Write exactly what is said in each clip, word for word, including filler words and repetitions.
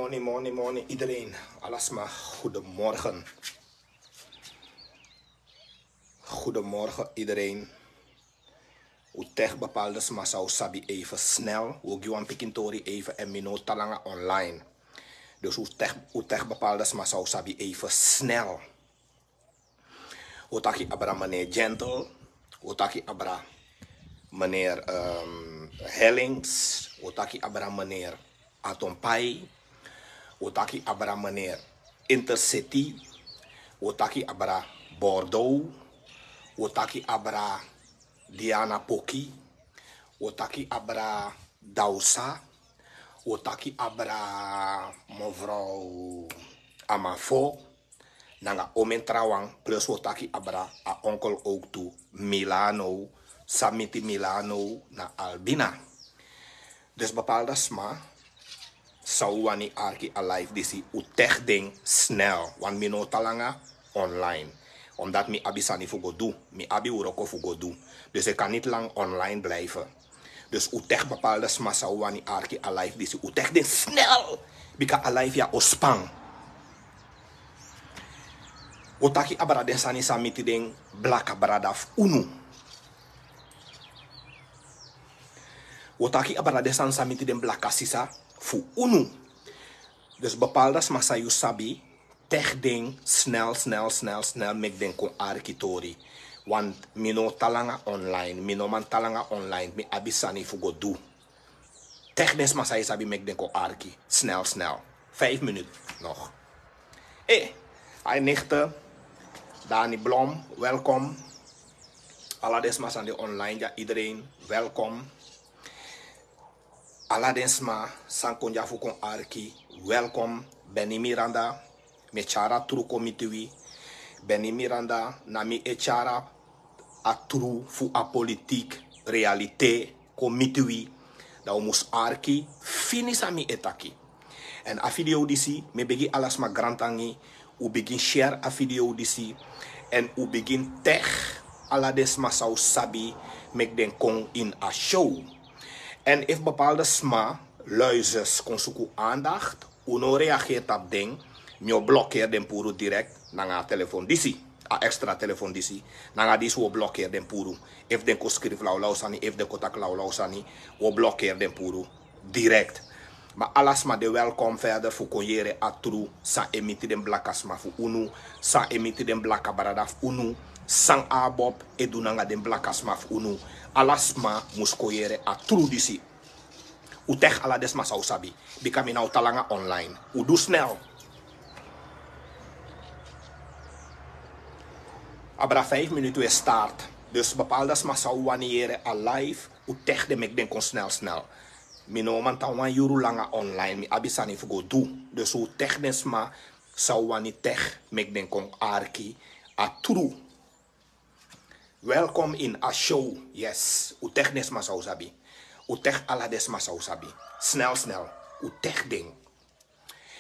Moni, moni, moni, iedereen. Alasma, goedemorgen. Goedemorgen, iedereen. U tech bepaalde sma zou sabi even snel. We give one pikin tori even en mino talanga online. Dus u tech, u tech bepaalde sma zou sabi even snel. Otaki abra meneer Gentle, otaki abra meneer um, Hellings, otaki abra meneer Atompai, otaki abra meneer Intercity, otaki abra Bordeaux, otaki abra Diana Poki, otaki abra Dausa, otaki abra mevrouw Amafo, nanga omen trawan, plus wi o taki abra a onkel ook tu, Milano, Samiti Milano na Albina. Dus bepaalde sma, sa u wani arki a live disi, u tech den snel, want mi no talanga online. Omdat mi abi sani fu go du, mi abi wroko fu go du. Dus ik kan niet lang online blijven. Dus u tech bepaalde sma sa u wani arki a live disi, u tech den snel. Bika a live ya o span. O taki abra den sani sa miti den blaka brada fu unu. O taki abra den sani sa miti den blaka sisa fu unu. Dus bepaalde sma sa yu sabi, tech den snel, snel, snel, snel, meki den kon arki tori. Want mi no talanga online, mi no man talanga online, mi abi sani fu go du. Tech den sma sa yu sabi, meki den kon arki, snel, snel. Vijf minuten nog. Eh, hi nichten, Dani Blom, welkom. Ala den sma san de online, ja, iedereen, welkom. Ala den sma san kon dya fu kon arki, welkom. Benny Miranda, mi e tyari a tru kon miti wi. Benny Miranda, na mi e tyari a tru fu a politiek realite kon miti wi. Dan u mus arki fini san mi e taki. En a video disi, mi e begi ala sma grantangi, u bigin share a video disi. En u bigin tech ala den sma san u sabi, meki den kon in a show. En efu bepaalde sma, luizes, kon suku aandacht, u no reageer tapu den, mi o blokkeer den puru direct nanga a telefon disi, a extra telefon disi, nanga disi u o blokkeer den puru. Efu den kon skrifi lawlaw sani, efu den kon taki lawlaw sani, u o blokkeer den puru direct. Ma ala sma de welkom verder fu kon yere a tru san e miti den blaka sma fu unu, san e miti den blaka brada fu unu, san ABOP e du nanga den blaka sma fu unu. Ala sma mus kon yere a tru disi. U tech ala den sma san u sabi, bika mi na o talanga online. U du snel. Abra vijf minuten we start. Dus bepaalde sma san u wani yere a live, u tech den, meki den kon snel snel. Mi no man tan wan yuru langa online, mi abi sani fu go du. Dus u tech den sma san u wani tech, meki den kon arki a tru. Welkom in a show. Yes, u tech den sma san u sabi. U tech ala den sma san u sabi. Snel snel. U tech den.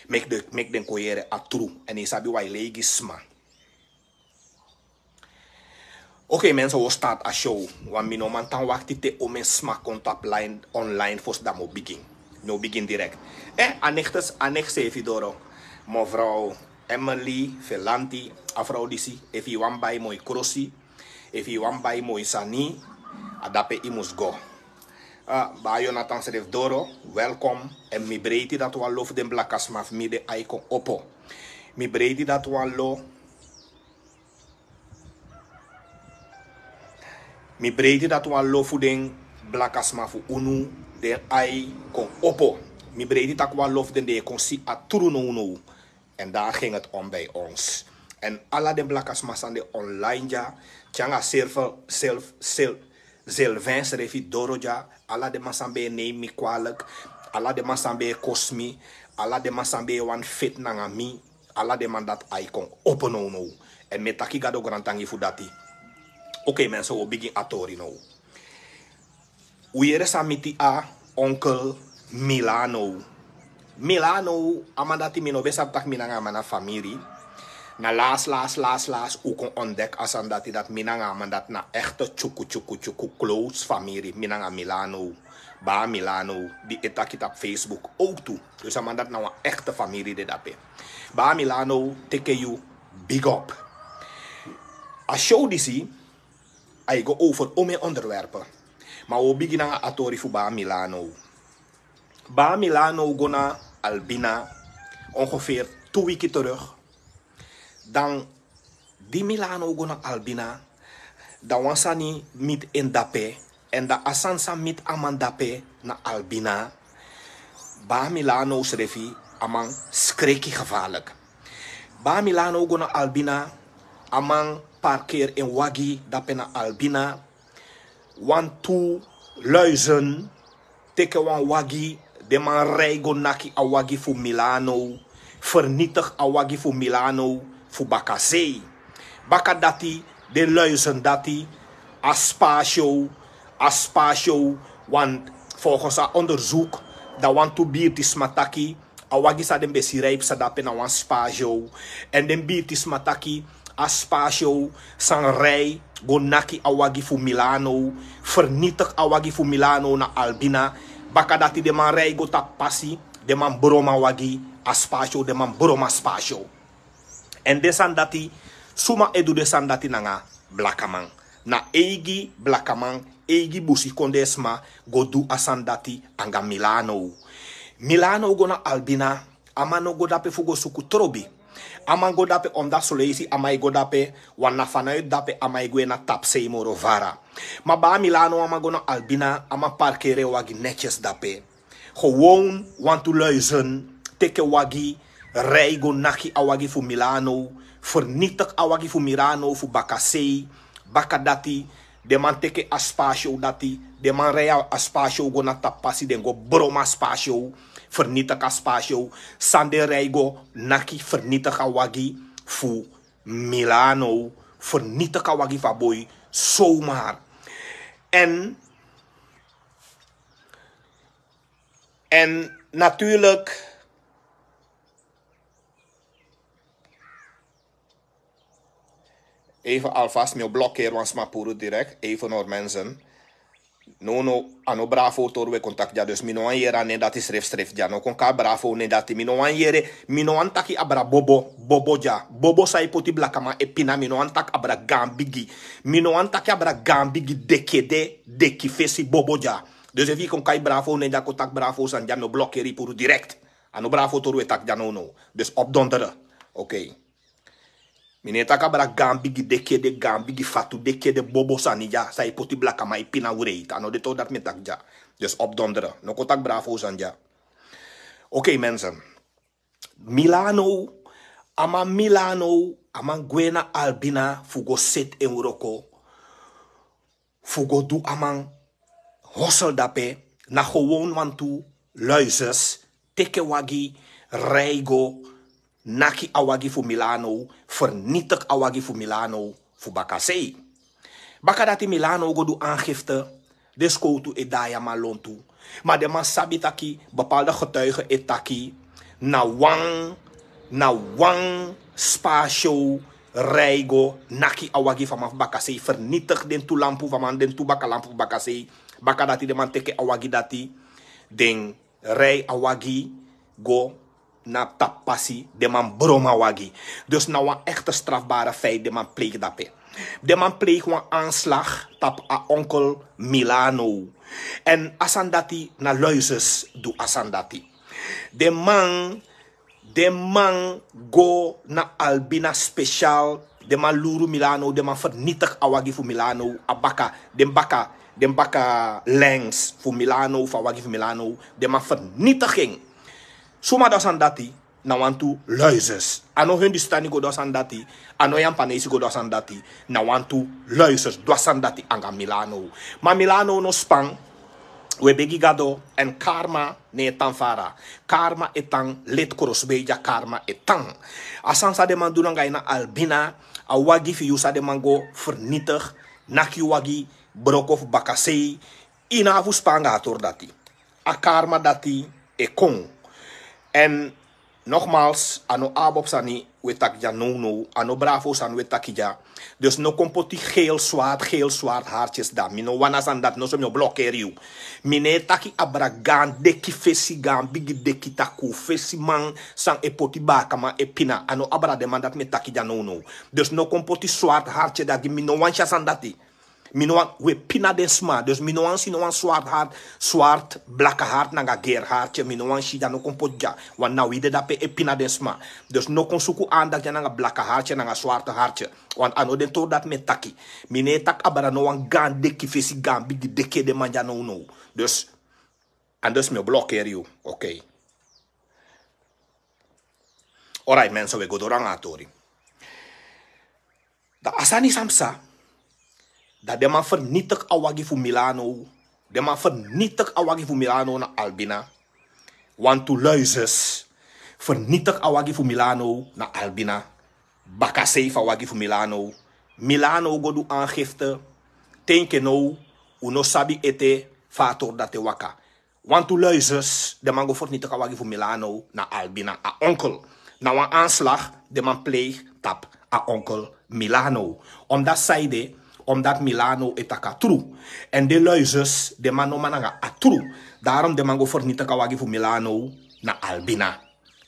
Meki den, meki den kon yere a tru. En yu sabi wan leigi sma. Oké, mensen, we start a show. Want mi no man tan wakti te omen sma kon tapu line online fosi dan mi o bigin. Mi o bigin direct. Eh, a nichten, a nicht sefi doro. Mevrouw Emily Velanti, a vrouw disi, efu yu wani bai moi krosi, efu yu wani bai moi sani, a dape yu mus go. Ah, baa Jonathan srefi doro, welkom. En mi breiti dati wan lo fu den blaka sma fu mi, den ai kon opo. Mi breiti dati wan lo. Mi breiti dati wan lo fu den blaka sma fu unu, den ai kon opo. Mi breiti taki wan lo fu den, den e kon si a tru nownow. En daar ging het om bij ons. En ala den blaka sma san de online dya, te nanga Silver, Sil-, Sil-, Sylvain srefi doro dya, ala den man san ben e neem mi kwalijk, ala den man san ben e kosi mi, ala den man san ben e wani feti nanga mi, ala den man dati ai kon opo nownow. En mi e taki Gado grantangi fu dati. Oké, mensen, we o bigin a tori now. U yere san miti a onkel Milano. Milano, a man dati mi no ben sabi taki mi nanga a man na famiri. Na las, las, las, las, u kon ontdek a sani dati, dati mi nanga a man dati na echte tyuku, tyuku, tyuku close famiri. Mi nanga Milano. Baa Milano, di e taki tapu Facebook ook tu. Dus a man dati na wan echte famiri de dape. Baa Milano, teke yu, big up. A show disi, a e go over omeni onderwerpen. Ma wi o bigin nanga a tori fu Baa Milano. Baa Milano go na Albina ongeveer tu wiki terug. Dan di Milano go na Albina, dan wan sani miti en dape. Èn dan a sani san miti a man dape na Albina. Baa Milano srefi, a man skreki gevaarlijk. Baa Milano go na Albina, a man parkeri en wagi dape na Albina. Wantu luizen teke wan wagi, den man rei go naki a wagi fu Milano, vernietig a wagi fu Milano fu bakasei. Baka dati, den luizen dati, a spasio, a spasio, want volgens a onderzoek, dan wantu birtisma taki, a wagi san den ben si rei psa dape na wan spasio. Èn den birtisma taki, a spasio san rei go naki a wagi fu Milano, vernietig a wagi fu Milano na Albina. Baka dati den man rei go tapu pasi, den man bron a wagi, a spasio, den man bron a spasio. Èn den sani dati, suma e du den sani dati nanga blakaman? Na eigi blakaman, eigi busikondee sma go du a sani dati anga Milano. Milano go na Albina, a man no go dape fu go suku trobi. A man go dape omdat son leisi a man e go dape, want na vanuit dape a man e gwe na tapusei moro vara. Ma Baa Milano, a man go na Albina, a man parkeri en wagi netjes dape. Gewoon wantu luizen teke wagi, rei go naki a wagi fu Milano, vernietig a wagi fu Milano fu bakasei. Baka dati, den man teke a spasio dati, den man rei a spasio go na tapu pasi, den go bron a spasio, vernietig a spasio. San den rei go naki, vernietig a wagi fu Milano, vernietig a wagi fu a boi zomaar. En, en natuurlijk, even alvast, mi o blokkeer wan sma puru direct, even hoor mensen. No, no, a no Bravo Tori we kon taki dya, dus mi no wani yere a nen dati srefsrefi dya. No kon kari Bravo nen dati, mi no wani yere, mi no wani taki abra bobo, bobo dya. Bobo san e poti blakaman e pina, mi no wani taki abra gaan bigi. Mi no wani taki abra gaan bigi, deki ede, deki fesi, bobo dya. Dus efu yu kon kari Bravo nen dya, kon taki Bravo sani dya, mi o blokkeer yu puru direct. A no Bravo Tori we taki dya, no, no. Dus opdonderen. Oké. Mi no e taki abra gaan bigi, deki ede, gaan bigi fatu, deki ede, bobo sani dya, san e poti blakaman e pina, wreiti. A no den tori dati mi e taki dya. Dus opdonderen. No kon taki Bravo sani dya. Oké, mensen. Milano, a man Milano, a man gwe na Albina fu go seti en wroko. Fu go du a man hosel dape, na gewoon wantu luizen teke wagi, rei go naki a wagi fu Milano, vernietig a wagi fu Milano fu bakasei. Baka dati Milano go du aangifte, den skowtu e daai a man lontu. Ma den man sabi taki, bepaalde getuigen e taki, na wan, na wan spasio rei go naki a wagi fu a man fu bakasei, vernietig den tu lampu fu a man, den tu bakalampu fu bakasei. Baka dati den man teke a wagi dati, den rei a wagi go na tapu pasi, den man bron a wagi. Dus na wan echte strafbare feit den man pleeg dape. Den man pleeg wan aanslag tapu a onkel Milano. Èn a sani dati na luizen du a sani dati. Den man, den man go na Albina speciaal. Den man luru Milano, den man vernietig a wagi fu Milano. A baka, den baka, den baka lens fu Milano, fu a wagi fu Milano, den man vernietig en. Suma du a sani dati? Na wantu luizen. A no Hindustani go du a sani dati, a no Yapanesi go du a sani dati. Na wantu luizen du a sani dati anga Milano. Ma Milano no span, we begi Gado, èn karma no e tan fara. Karma e tan, leti krosbei dya, karma e tan. A sani san den man du nanga yu na Albina, a wagi fu yu san den man go vernietig, naki yu wagi broko fu bakasei, yu no abi fu span anga a tori dati. A karma dati e kon. Èn Nogmaals, a no abop sani we taki dya nownow, a no bravo sani we taki dya. Dus no kon poti geel swart, geel swart hartjes dan. Mi no wani a sani dati, noso mi o blokeri yu. Mi no e taki abra gaan deki fesi, gaan bigi deki taku fesi man san e poti bakaman e pina. A no abra den man dati mi e taki dya nownow. Dus no kon poti swart hartje dan gi mi, no wani si a sani dati. Mi no wani, we pina den sma. Dus mi no wani si no wan swart hart, swart blaka hart nanga geel hartje. Mi no wani si dya, no kon poti dya. Want na wi de dape e pina den sma. Dus no kon suku andak dya nanga blaka hartje nanga swart hartje. Want a no den tori dati mi e taki. Mi no e taki abra no wan gaan deki fesi, gaan bigi deki e den man dya nownow. Dus, anders mi o blokeri yu. Oké. Alright mensen, we go doro nanga a tori. Dan a sani san psa, dan den man vernietig a wagi fu Milano. Den man vernietig a wagi fu Milano na Albina. Wantu luizes vernietig a wagi fu Milano na Albina. Bakasei fu a wagi fu Milano. Milano go du aangifte. Te enke now un no sabi ete fa a tori dati e waka. Wantu luizes, den man go vernietig a wagi fu Milano na Albina, a onkel. Na wan aanslag den man pleeg tapu a onkel Milano. Omdat saide, omdat Milano e taki a tru. En den luizes, den man no man nanga a tru. Daarom den man go vernietig a wagi fu Milano na Albina.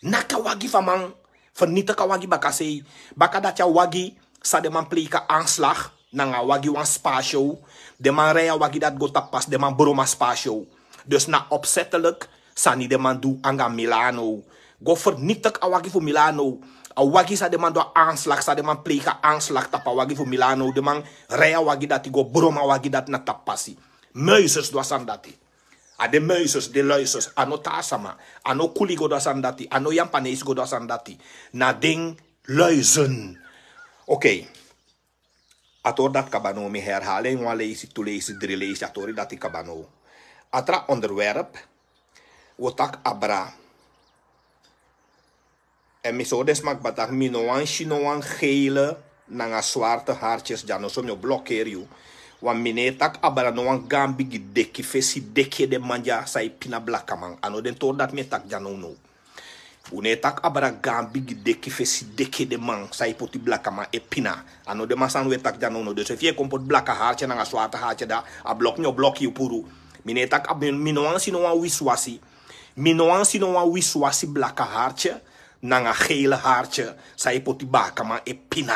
Naki a wagi fu a man, vernietig a wagi bakasei. Baka dati a wagi san den man pleeg a aanslag nanga a wagi wan spasio. Den man rei a wagi dati go tapu pasi, den man bron a spasio. Dus na opzettelijk sani den man du anga Milano. Go vernietig a wagi fu Milano. A wagi san den man du a aanslag, san den man pleeg a aanslag tapu a wagi fu Milano. Den man rei a wagi dati go bron a wagi dati na tapu pasi. Muizes du a sani dati. A den muizes, den luizes, a no taa sama. A no kuli go du a sani dati, a no Japanese go du a sani dati. Na den luizen. Oké. A tori dati kaba now, mi herhaal en wan leisi, tu leisi, dri leisi, a tori dati kaba now. A tra onderwerp, wo taki abra. En mi sori den sma kaba taki mi no wani si no wan gele nanga swarte hartjes dya, noso mi o blokeri yu. Want mi no e taki abra no wan gaan bigi deki fesi deki e den man dya san e pina blakaman. A no den tori dati mi e taki dya nownow. Un no e taki abra gaan bigi deki fesi deki e den man san e poti blakaman e pina. A no den man sani we taki dya nownow. Dus efu yu e kon poti blaka hartje nanga swarte hartje dan a blok mi o blok yu puru. Mi no e taki, mi no wani si no wan wisiwasi. Mi no wani si no wan wisiwasi blaka hartje nanga gele hartje san e poti bakaman e pina.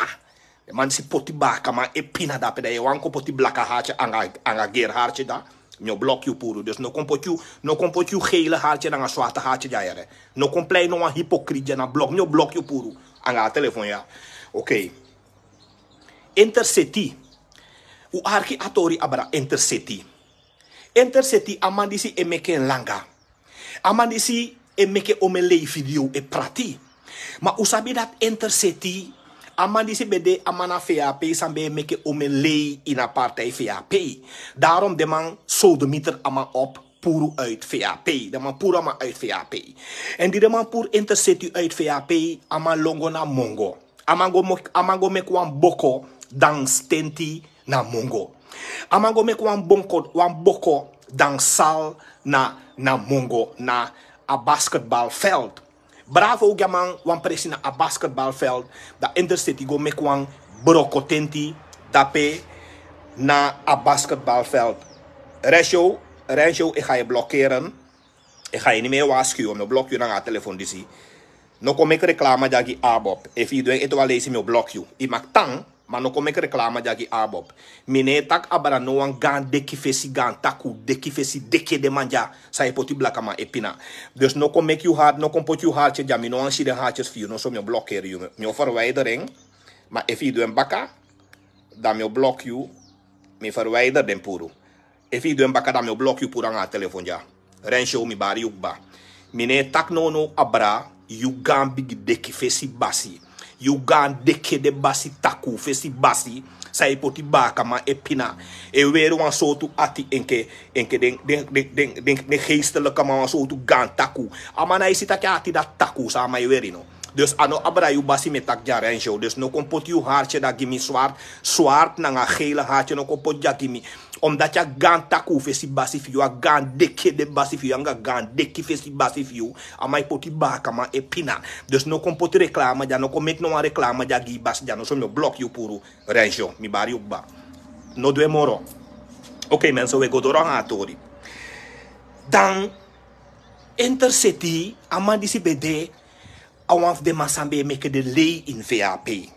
Den man disi poti bakaman e pina dape, dan yu e wani kon poti blaka hartje anga, anga gele hartje dan. Mi o blok yu puru. Dus no kon poti yu, no kon poti yu gele hartje nanga swarte hartje dya yere. No kon plei no wan hypocrite dya, na blok, mi o blok yu puru. Anga a telefon ya. Oké. Intercity. Un arki a tori abra Intercity. Intercity, a man disi e meki en langa. A man disi e meki omen lei video e prati. Ma un sabi dati Intercity, a man disi ben de a man na V A P san ben e meki omen lei ini a partij V A P. Daarom den man sodemieter a man op, puru uit V A P. Den man puru a man uit V A P. En di den man puru Intercity uit V A P, a man lon go na Mongo. A man go mok-, a man go meki wan boko dansi tenti na Mongo. A man go meki wan bonko, wan boko dansi sal na, na Mongo, na a basketbalveld. Bravo gi a man wan presi na a basketbalveld. Dan Intercity go meki wan broko tenti dape na a basketbalveld. Renshow, Renshow, ik ga je blokkeren. Ik ga je niet meer waarschuwen, mi o blok yu nanga a telefon disi. No kon meki reklama dya gi Abob. Efu yu du en ete wan leisi mi o blok yu. Yu mag tan, ma no kon meki reklama dya gi Abob. Mi no e taki abra no wan gaan deki fesi, gaan taku deki fesi deki e den man dya san e poti blakaman e pina. Dus no kon meki yu hart, no kon poti yu hartje dya, mi no wani si den hartjes fu yu, noso mi o blokeri yu. Mi o verwijder en. Ma efu yu du en baka, dan mi o blok yu. Mi verwijder den puru. Efu yu du en baka dan mi o blok yu puru anga a telefon dya. Renshow, mi bari yu kba. Mi no e taki nownow abra yu gaan bigi deki fesi basi. Yu gaan deki ede basi taku fesi basi. San e poti bakaman e pina. E weri wan sowtu ati enke, enke den, den, den, den, den, den geestelijke man, wan sowtu gaan taku. A man na e si taki a ati dati taku san a man e weri no. Dus a no abra yu basi mi e taki gi a Renzo. Dus no kon poti yu hartye dati gi mi, swart. Swart nanga gele hartye no kon poti dya gi mi. Omdati a gaan taku fesi basi fi yu, a gaan deki ede basi fi yu, anga gaan deki fesi basi fi yu. A man e poti bakaman e pina. Dus no kon poti reklama dya, no kon meki no wan reklama dya gi basi dya, noso mi o bloki yu puru. Renzo, mi bari yu kba. No du en moro. Oké, mensen, we go doro nanga a tori. Dan Intercity, a man disi ben de a wan fu den man san ben e meke den lei ini V A P.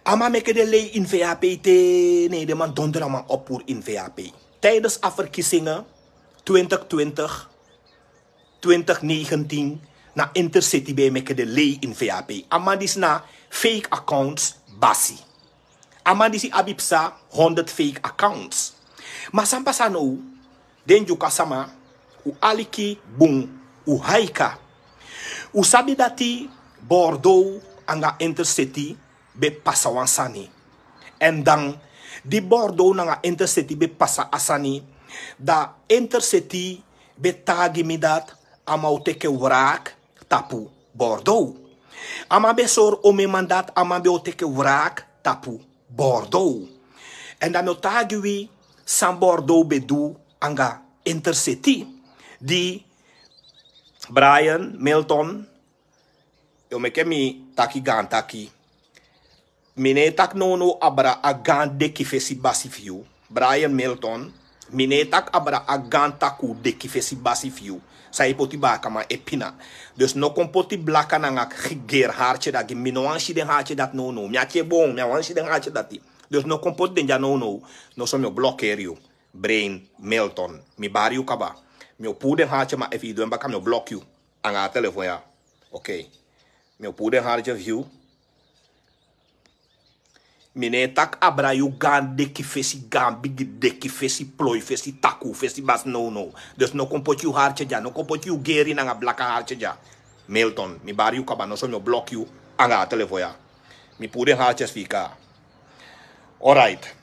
A man meke den lei ini V A P te, ne den man dondra man opo puru ini V A P. Tijdens a verkiezingen twintig twintig, twintig negentien, na Intercity ben e meke den lei ini V A P. A man disi na fake accounts basi. A man disi abi psa honderd fake accounts. Ma san pasa now, den Dyuka sama, un aliki bun, un haika. Un sabi dati Bordeaux anga Intercity ben pasa wan sani. Èn dan, di Bordeaux nanga Intercity ben pasa a sani, dan Intercity ben taigi mi dati a man o teki wraak tapu Bordeaux. A man ben sori omen man dati a man ben o teki wraak tapu Bordeaux. Èn dan mi o taigi wi san Bordeaux ben du anga Intercity. Di Brian, Milton, yu o meke mi taki gaan taki. Mi no e taki nownow abra a gaan deki fesi basi fi yu, Brian Milton. Mi no e taki abra a gaan taku deki fesi basi fi yu, san e poti bakaman e pina. Dus no kon poti blaka nanga geri hartye dati gi mi. Mi no wani si den hartye dati nownow. Mi ati e boon, mi á wani si den hartye dati. Dus no kon poti den dya nownow, noso mi o blokeri yu. Brian Milton, mi bari yu kaba. Mi o puru den hartye, ma efu yu du en baka mi o bloki yu anga a telefon ya. Oké. Mi o puru den hartye fi yu. Mi no e taki abra yu gaan deki fesi, gaan bigi deki fesi, ploi fesi, taku fesi basi nownow. Dus no kon poti yu hartye dya, no kon poti yu geri nanga blaka hartye dya. Milton, mi bari yu kaba, noso mi o bloki yu anga a telefon ya. Mi puru den hartye fi yu kaba. Alright.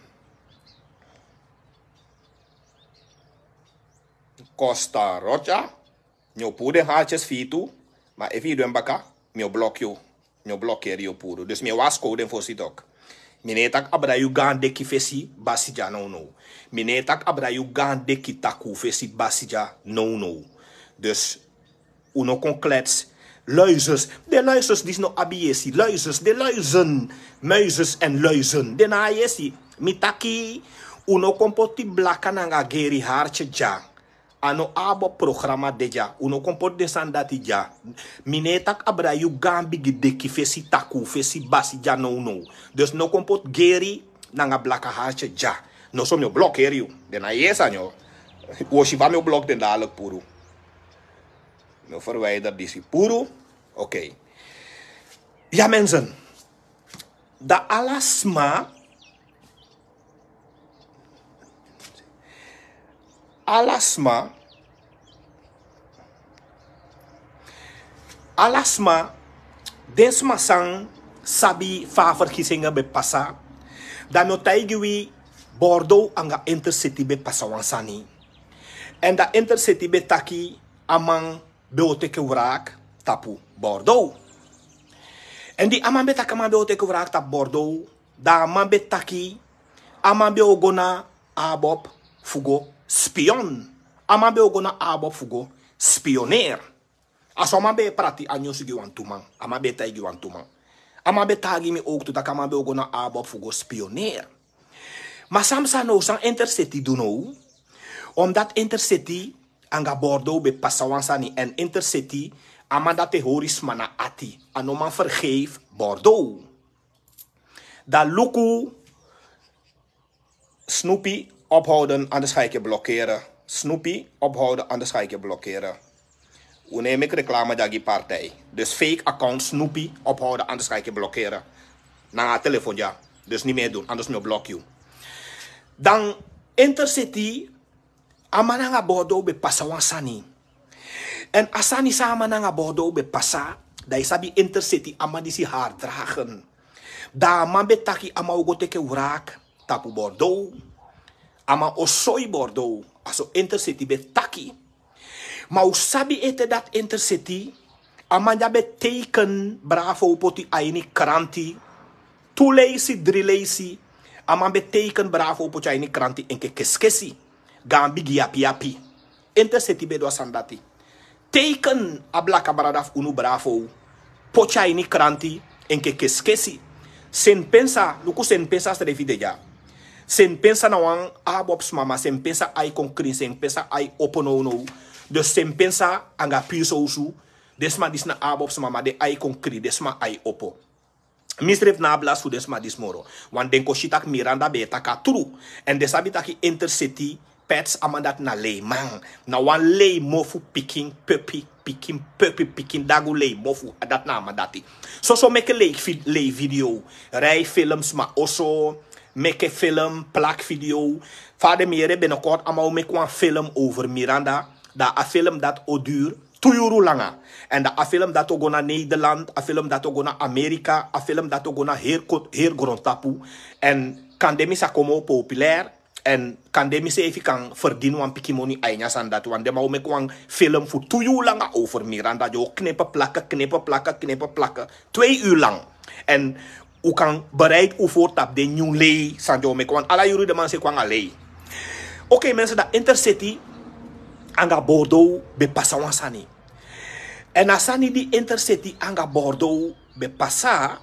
Costa Rocha. Mi o puru den hartye fi yu tu, ma efu yu du en baka, mi o bloki yu. Mi o blokeri yu puru. Dus mi e wasikoi den fosi tok. Mi no e taki abra yu gaan deki fesi basi dya nownow. Mi no e taki abra yu gaan deki taku fesi basi dya nownow. Dus un no kon klets. Luizes. Den luizes disi no abi yesi. Luizes, den luizen. Muizes en luizen. Den na yesi. Mi taki, un no kon poti blaka nanga geri hartye dya. A no abi programa de dya. Un no kon poti den sani dati dya. Mi no e taki abra yu gaan bigi deki fesi, taku fesi basi dya nownow. Dus no kon poti geri nanga blaka hartye dya. Noso mi o blokeri yu. Den na yesi, a no. Un o si fa mi o bloki den dadilik puru. Mi o verwijder disi puru. Oké. Ya mensen. Dan ala sma, ala sma, ala sma, den sma san sabi fa a verkiezingen ben pasa, dan mi o taigi wi, Bordeaux anga Intercity ben pasa wan sani. Èn dan Intercity ben taki a man ben o teki wraak tapu Bordeaux. Èn di a man ben taki a man ben o teki wraak tapu Bordeaux, dan a man ben taki a man ben o go na ABOP fu go spion. A man ben o go na ABOP fu go spioneri. A so a man ben e prati a nyunsu gi wantu man. A man ben e taigi wantu man. A man ben taigi mi owktu taki a man ben o go na ABOP fu go spioneri. Ma san psa now, san Intercity du now? Omdat Intercity anga Bordeaux ben pasa wan sani, èn Intercity, a man dati e hori sma na ati. A no man vergeef Bordeaux. Dan luku, Snoopy, ophouden, anders ga ik je blokkeren. Snoopy, ophouden, anders ga ik je blokkeren. Un no e meki reklama dya gi partij. Dus fake account Snoopy, ophouden, anders ga ik je blokkeren. Nanga a telefon dya. Dus niet meer doen, anders mi o bloki yu. Dan Intercity, a man nanga Bordeaux ben pasa wan sani. Èn a sani san a man nanga Bordeaux ben pasa, dan yu sabi Intercity, a man disi harddragen. Dan a man ben taki a man o go teki wraak tapu Bordeaux. A man o soi Bordeaux, a so Intercity ben taki. Ma un sabi ete dati Intercity, A man dya ben teiken bravo poti a ini kranti. Tu leisi, dri leisi. A man ben teiken bravo poti a ini kranti enke keskesi. Gaan bigi yapi yapi. Interseti ben du a sani dati. Teiken a blaka brada fu unu bravo. Poti a ini kranti enke keskesi. Sen pensa, luku sen pensa srefi de dya. Sen pensa na wan abops mama, sen pensa ai kon krin, sen pensa ai opo nownow. Dus sen pensa anga piri sowsu. Den sma disi na abops mama, den ai kon krin, den sma ai opo. Mi srefi na a blasi fu den sma disi moro. Wan den kon si taki Miranda ben e taki a tru. Èn den sabi taki Intercity Pets, a man dati na leiman. Na wan leimofu pikin pepi, pikin pepi, pikin dagu leimofu. Dati na a man dati. Soso meke lei fi-, lei video. Rij film sma oso. Meke film, plak video. Fa den mi yere binnenkort a man o meke wan film over Miranda. Dan a film dati o duru tu yuru langa. Èn dan a film dati o go na Nederland, a film dati o go na Amerika, a film dati o go na heri ko-, heri grontapu. Èn kande mi sa kon moo populair, èn kande mi seefi kan ferdini wan pikin moni a ini a sani dati. Want den man o meke wan film fu tu yuru langa over Miranda. Den o knippen plakken, knippen plakken, knippen plakken. Twee uur lang. Èn u kan bereik u voortap den nyun lei san den o meke, want ala yuru den man seki anga lei. Oké, mensen, dan Intercity anga Bordeaux ben pasa wan sani. Èn a sani di Intercity anga Bordeaux ben pasa,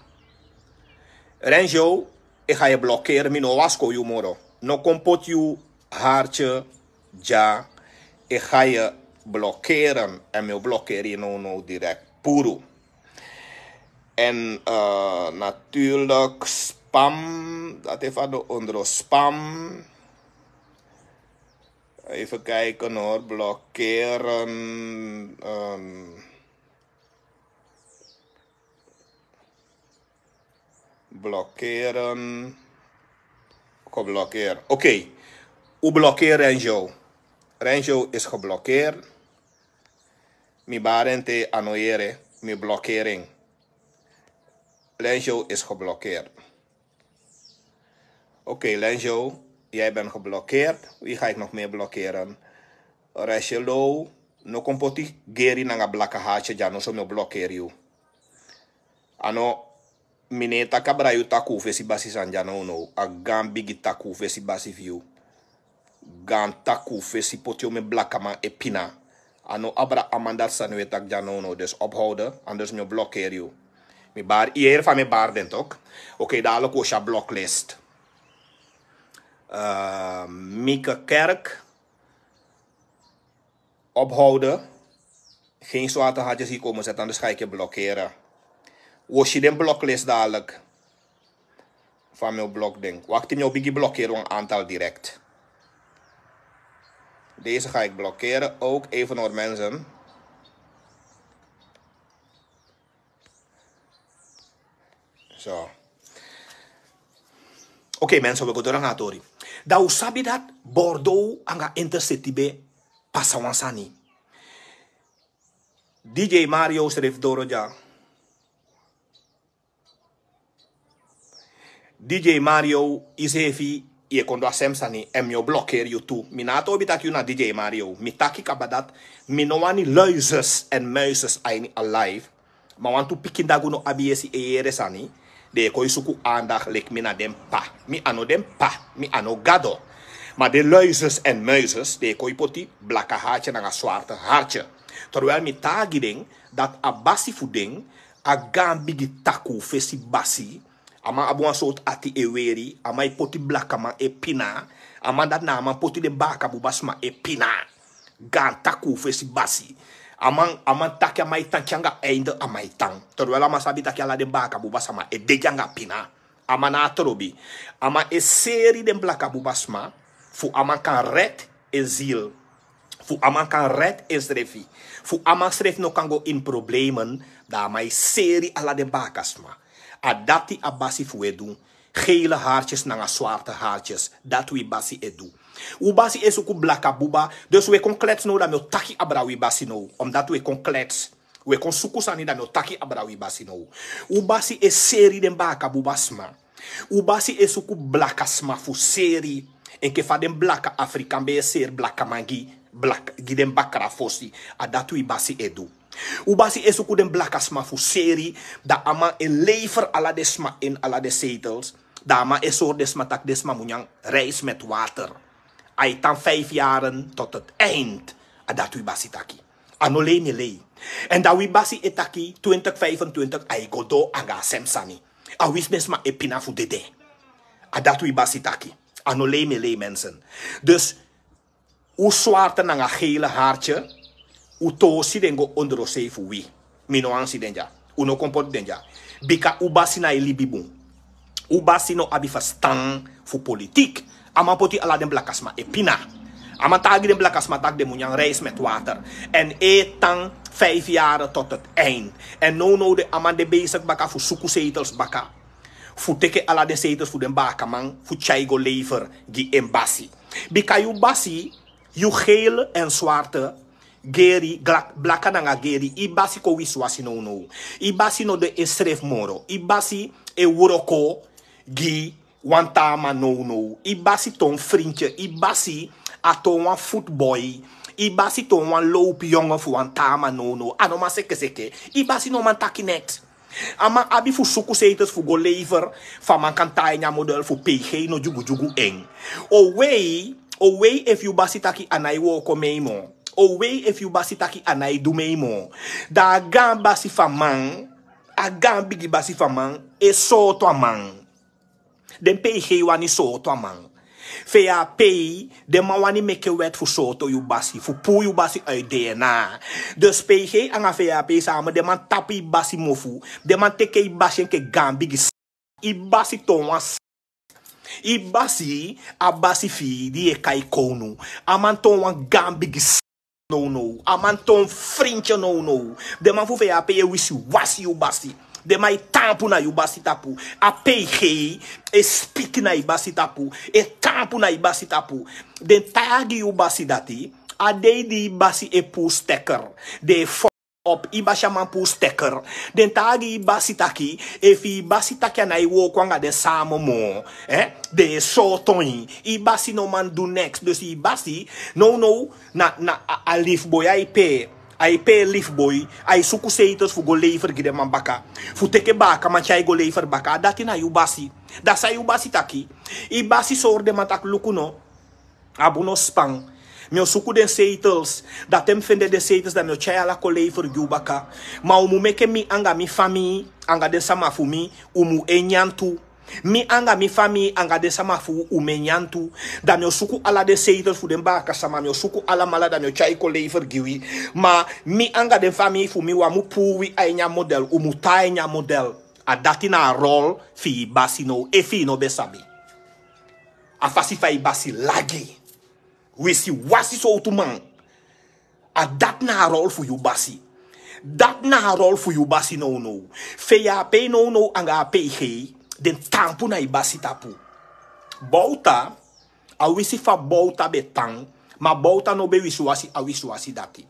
Renzo, ik ga je blokkeren, mi no o wasko yu moro. No kon poti yu hartje dya, ik ga je blokkeren. Èn mi o blokkeri yu nownow direct. Puru. En, eh, natuurlijk spam. Dat even aan de onder spam. Even kijken hoor. Blokkeren. Ehm, blokkeren. Geblokkeerd. Oké. U blokkeer Renzo. Renzo is geblokkeerd. Mi bari en te a no yere, mi blokkering. Lenzo is geblokkeerd. Oké, Lenzo, jij bent geblokkeerd. Wie ga ik nog meer blokkeren? Rachelo, no kon poti geri nanga blaka hartje dya, noso mi o blokkeri yu. A no, mi no e taki abra yu takuu fesi basi san dya nownow. A gaan bigi takuu fesi basi fu yu. Gaan takuu fesi poti omen blakaman e pina. A no abra a man dati san wi e taki dya nownow. Dus ophouden, anders mi o blokkeri yu. Mi bari, yu e yere fa mi e bari den toch? Oké, dadelijk wi o si a bloklist. Eh, Mieke Kerk. Ophouden. Geen zwarte hartjes hier komen zetten, anders ga ik je blokkeren. Wi o si den bloklist dadelijk. Fa mi o blok den. Wakti, mi o bigin blokkeri wan aantal direct. Deze ga ik blokkeren ook even hoor, mensen. Zo. Oké, mensen, we go door nanga a tori. Dan u sabi dati Bordeaux anga Intercity ben pasa wan sani. D J Mario srefi doro dya. D J Mario, yu seefi yu e kon du a sem sani, èn mi o blokkeri yu tu. Mi no abi tobi taki yu na D J Mario. Mi taki kaba dati, mi no wani luizes en muizes a ini a live. Ma wantu pikin dagu no abi yesi e yere sani. Den e kon e suku aandacht leki mi na den p'pa. Mi a no den p'pa, mi a no gado. Ma den luizes en muizes, den e kon e poti blaka hartje nanga swarte hartje. Terwijl mi taigi den dati a basi fu den, a gaan bigi takuu fesi basi. A man abi wan sortu ati e weri, a man e poti blakaman e pina. A man dati na a man poti den baaka buba sma e pina. Gaan takuu fesi basi. A man, a man taki a man e tan te anga einde a man e tan. Terwijl a man sabi taki ala den baaka buba sma e dede anga pina. A man na a trobi. A man e seri den blaka buba sma fu a man kan red en ziel. Fu a man kan red ensrefi. Fu a man srefi no kan go in problemen, dan a man e seri ala den baaka sma. A dati a basi fu wi e du. Gele hartjes nanga swarte hartjes. Dati wi basi e du. U basi e suku blaka buba. Dus wi e kon klets now, dan mi o taki abra wi basi now. Omdat wi e kon klets. Wi e kon suku sani, dan mi o taki abra wi basi now. U basi e seri den baaka buba sma. U basi e suku blaka sma fu seri. Enke fa den blaka Afrikan ben e seri blakaman gi, blak-, gi den bakra fosi. A dati wi basi e du. Un basi e suku den blakasma fu seri, dan a man e lever ala den sma ini ala den zetels. Dan a man e sori den sma taki den sma mu nyan rijst met water. A e tan vijf yaren tot het eind. A dati wi basi taki. A no lei mi e lei. Èn dan wi basi e taki twintig vijfentwintig a e go doro anga a sem sani. A wisi den sma e pina fu dede. A dati wi basi taki. A no lei mi e lei, mensen. Dus un swarte nanga gele hartje, un tosi den go ondrosei fu wi. Mi no wani si den dya. Un no kon poti den dya. Bika un basi na e libi bun. Un basi no abi ferstan fu politik. A man poti ala den blakasma e pina. A man taigi den blakasma taki den mu nyan rijst met water. Èn e tan vijf yaren tot het eind. Èn nownow den a man de bezig baka fu suku zetels baka. Fu teke ala den zetels fu den bakaman fu tyai go lever gi en basi. Bika yu basi, yu gele èn swarte, geri, gla- blaka nanga geri, yu basi kon wisiwasi nownow. Yu basi no de e srefi moro. Yu basi e wroko gi wan taa man nownow. Yu basi toon frintye, yu basi a toon wan futboy. Yu basi toon wan lowpu yongo fu wan taa man nownow. A no man sekeseke. Yu basi no man taki neks. A man abi fu suku zetels fu go lever, fu a man kan tan ini a model fu P G no dyugudyugu en. Owei, owei efu yu basi taki a nái wooko mei moo. Owei efu yu basi taki a nái du mei moo. Dan a gaan basi fu a man, a gaan bigi basi fu a man, e sooto a man. Den P G wani sooto a man. Fe yu a pei, den man wani meke wet fu sooto yu basi, fu puu yu basi uit D N A. Dus P G anga fe yu a pei sama, den man tapu yu basi mofu, den man teke yu basi enke gaan bigi s- yu basi toon wan s- yu basi, a basi fi yu di yu e kai kownu, a man toon wan gaan bigi s- nownow. A man toon frintye nownow. Den man fu fe yu a pei e wisiwasi yu basi. Den man e taampu na yu basi tapu. A P G e spiki na yu basi tapu. E taampu na yu basi tapu. Den taigi yu basi dati. A dei di yu basi e puu stekker, den e fo- op, yu basi a man puu stekker. Den taigi yu basi taki, efu yu basi taki a nái wooko anga den sama moo, eh, den e sooto yu. Yu basi no man du neks. Dus yu basi, nownow, na, na a, a lifboy a e pei. A e pei lifboy, a e suku zetels fu go lever gi den man baka. Fu teke bakaman tyai go lever baka, a dati na yu basi. Dan san yu basi taki? Yu basi sori den man taki luku no, a bun no span. Mi o suku den zetels, dan te mi fende den zetels dan mi o tyai ala kon lever gi un baka. Ma un mu meke mi anga mi famii, anga den sama fu mi, un mu e nyan tu. Mi anga mi famii anga den sama fu un mu e nyan tu. Dan mi o suku ala den zetels fu den bakasama, mi o suku alamala dan mi o tyai kon lever gi wi. Ma mi anga den famii fu mi, un á mu puu wi a ini a model, un mu tan a ini a model. A dati na a rol fi yu basi now, efu yu no ben sabi. A fasi fa yu basi lagi. Wisiwasi sowtu man. A dati na a rol fu yu basi. Dati na a rol fu yu basi nownow. Fe yu a pei nownow anga a P G, den taampu na yu basi tapu. Bowta, a wisi fa Bowta ben tan, ma Bowta no ben wisiwasi a wisiwasi dati.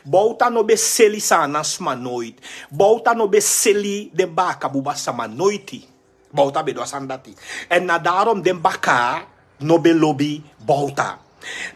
Bowta no ben seli Saanan sma noiti. Bowta no ben seli den baka buba sama noiti. Bowta ben du a sani dati. Èn na daarom den baka no ben lobi Bowta.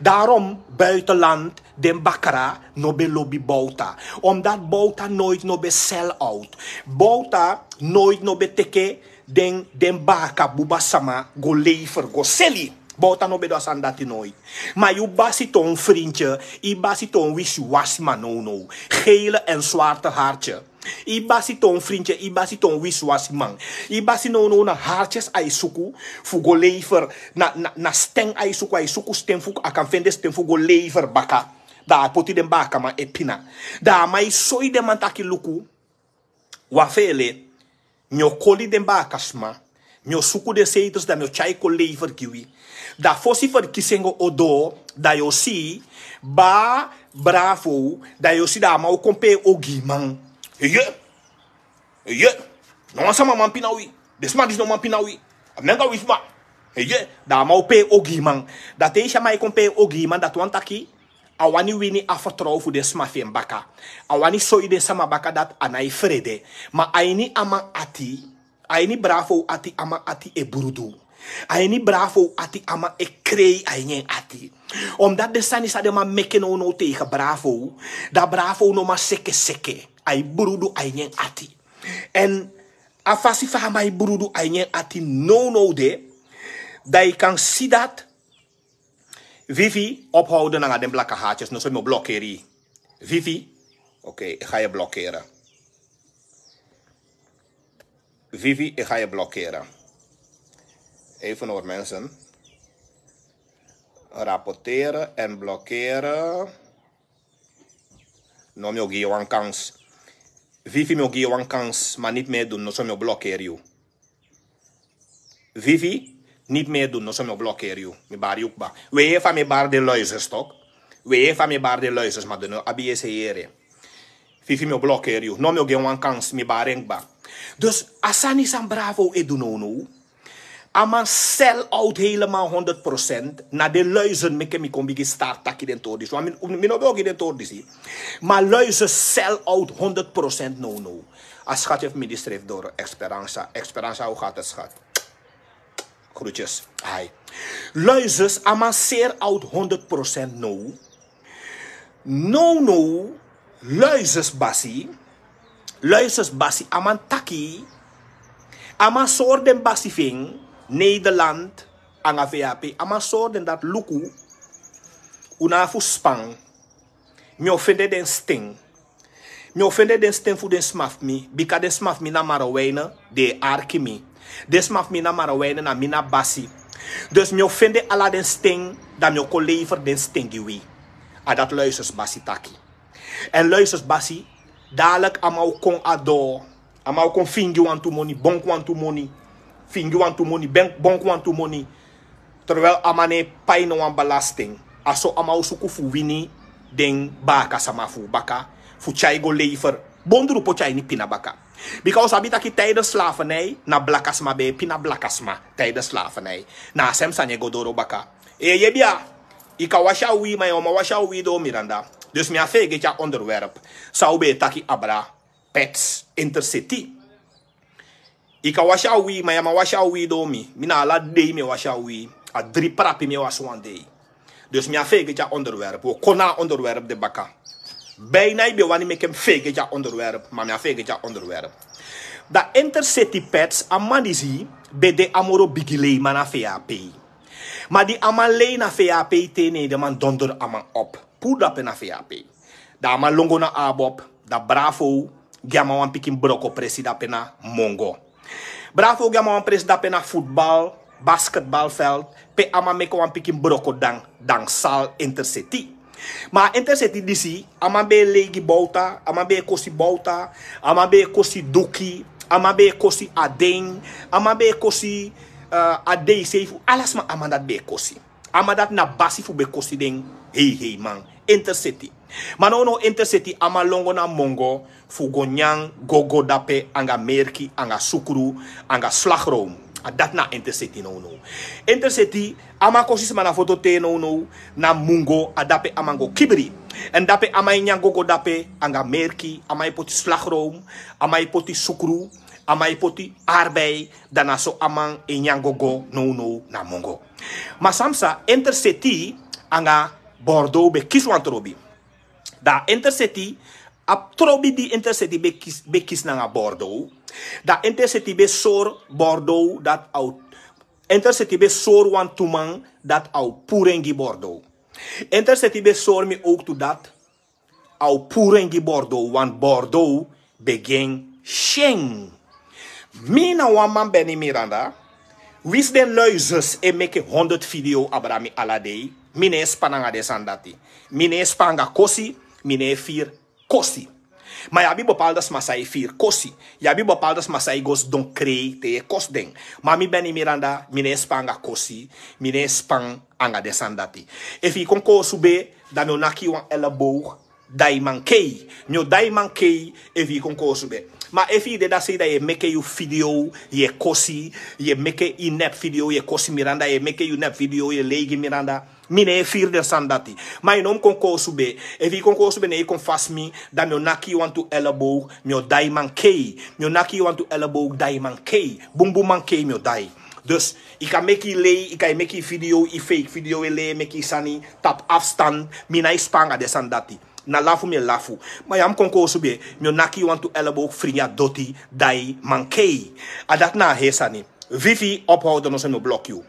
Daarom buitenland den bakra no ben lobi Bowta. Omdat Bowta noiti no ben sell out. Bowta noiti no ben teke den, den baka buba sama go lever, go seli. Bowta no ben du a sani dati noiti. Ma yu basi toon frintye, yu basi toon wisiwasi man nownow. Gele èn swarte hartye. Yu basi toon frintye, yu basi toon wisiwasi man. Yu basi nownow na hartyes a e suku fu go lever, na, na, na sten a e suku, a e suku sten fu, a kan fende sten fu go lever baka. Dan a poti den bakaman e pina. Dan a man e soi den man taki luku, wan feele, mi o koli den bakasma, mi o suku den zetels dan mi o tyai kon lever gi wi. Dan fosi ferkisi en go doro, dan yu o si, baa, Bravo, dan yu o si dan a man o kon pee ogiiman. Eye, eye, no wan sama man pina wi. Den sma disi no man pina wi. A mi anga wi sma. Eye, dan a man o pee ogiiman. Dan te yu si a man e kon pee ogiiman, dati wani taki a wani wini a fertrow fu den sma fi en baka. A wani soi den sama baka dati a nái frede. Ma a ini a man ati, a ini Bravo ati, a man ati e brudu. A ini Bravo ati, a man e krei a ini en ati. Omdat den sani san den man meke nownow tegen Bravo, dan Bravo no man sekeseke. A e brudu a ini en ati. En a fasi fa a man e brudu a ini en ati nownow de, dan yu kan si dat Vivi ophouden nanga den blaka haatjes, noso mi o blokeri yu. Vivi, oké, ik ga je blokkeren. Vivi, ik ga je blokkeren. Even hoor, mensen. Rapporteren en blokkeren. No, mi o gi yu wan kans. Vivi, mi o gi yu wan kans, maar niet meer doen, noso mi o blokeri yu. Vivi, niet meer doen, noso mi o blokeri yu. Mi bari yu kba. We yere fa mi e bari den luizes, toch? We yere fa mi e bari den luizes, maar den no abi yesi yere. Vivi, mi o blokeri yu. No, mi o gi en wan kans, mi bari en kba. Dus a sani san Bravo e du nownow. A man sell out helemaal honderd procent. Na den luizen meke mi kon bigin start taki den tori disi. Want mi, mi no ben o gi den tori disi. Maar luizen sell out honderd procent nownow. A schatje fu mi di schrijft door Esperanza. Esperanza, hoe gaat het, schat? Groetjes. Hi. Luizen, a man sell out honderd procent now. Now, now, luizen basi. Luizen basi, a man taki. A man sori den basi fu en, Nederland, nanga V A P. A man sori den dati: luku, un no abi fu span. Mi o fende den sten. Mi o fende den sten fu den sma fu mi, bika den sma fu mi na Marowijnen, den e arki mi. Den sma fu mi na Marowijnen, na mi na basi. Dus mi o fende ala den sten, dan mi o kon lever den sten gi wi. A dati luizen basi taki. Èn luizen basi, dadelijk a man o kon a doo. A man o kon fingi wantu moni, bonku wantu moni. Fingi wantu moni, ben-, bonku wantu moni. Terwijl a man no e pai no wan belasting. A so a man o suku fu wini den baakasma fu baka, fu tyai go lever. Bondrupu tyai ini pina baka. Bika un sabi taki tijdens slavernij, na blakasma ben e pina blakasma tijdens slavernij. Na a sem sani e go doro baka. E, yu e bia, yu kan wasi a uwii, ma yu no man wasi a uwii doo, Miranda. Dus mi á feegete a onderwerp san un ben e taki abra, Pets, Intercity. Yu kan wasi a uwii, ma yu no man wasi a uwii doo. Mi, mi na ala dei mi e wasi a uwii. A dri prapi mi e wasi wan dei. Dus mi á feegete a onderwerp. Un o kon na a onderwerp de baka. Bijna yu ben wani meke mi feegete a onderwerp, ma mi á feegete a onderwerp. Dan Intercity, Pets, a man disi ben de a moro bigi leiman na V A P. Ma di a man lei na V A P te, ne den man donder a man op. Puru dape na V A P. Dan a man lon go na ABOP, dan Bravo gi a man wan pikin broko presi dape na Mongo. Bravo gi a man wan presi dape na voetbal, basketbalveld, pe a man meke wan pikin broko dan, dan sal Intercity. Ma a Intercity disi, a man ben e lei gi Bouta, a man ben e kosi Bouta, a man ben e kosi Duki, a man ben e kosi Aden, a man ben e kosi, eh, a D C fu ala sma, a man dati ben e kosi. A man dati na basi fu ben kosi den heiheiman. Intercity. Ma nownow Intercity, a man lon go na Mongo fu go nyan gogo dape anga merki, anga sukru, anga slagroom. A dati na Intercity nownow. Intercity, a man kosi sma na foto te nownow, na Mongo, a dape a man go kibri. Èn dape a man e nyan gogo dape anga merki, a man e poti slagroom, a man e poti sukru, a man e poti arbei, dan na so a man e nyan gogo nownow na Mongo. Ma san psa, Intercity anga Bordeaux ben kisi wan trobi. Dan Intercity, a trobi di Intercity ben kisi, ben kisi nanga Bordeaux. Dan Intercity ben sori Bordeaux dati a o, Intercity ben sori wantu man dati a o puru en gi Bordeaux. Intercity ben sori mi ook tu dati a o puru en gi Bordeaux, want Bordeaux ben gi en syen. Mi na wan man, Benny Miranda, winsi den luizes e meke honderd video abra mi ala dei, mi no e span nanga den sani dati. Mi no e span anga kosi, mi no e firi kosi. Ma yu abi bepaalde sma san e firi kosi. Yu abi bepaalde sma san e go sidon krei te yu e kosi den. Ma mi, Benny Miranda, mi no e span anga kosi, mi no e span anga den sani dati. Efu yu kon koosube, dan mi o naki yu wan elleboog, dan yu mankei. Mi o dan yu mankei, efu yu kon koosube. Ma efu yu de dati sei, dan yu e meke yu video, yu e kosi, yu e meke yu nep video, yu e kosi Miranda, yu e meke yu nep video, yu e lei gi Miranda. Mi no e firi den sani dati. Ma yu no mu kon koosube. Efu yu kon koosube, ne yu kon fasi mi, dan mi o naki yu wantu elleboog, mi o dan yu mankei. Mi o naki yu wantu elleboog, dan yu mankei. Bunbun mankei mi o dan yu. Dus yu kan meki yu lei, yu kan e meki yu video, yu fake video e lei, e meki yu sani tapu afstand. Mi na e span anga den sani dati. Na lafu mi e lafu. Ma yu á mu kon koosube, mi o naki yu wantu elleboog, fringi a doti, dan yu mankei. A dati na a heri sani. Vivi, ophouden, noso mi o bloki yu.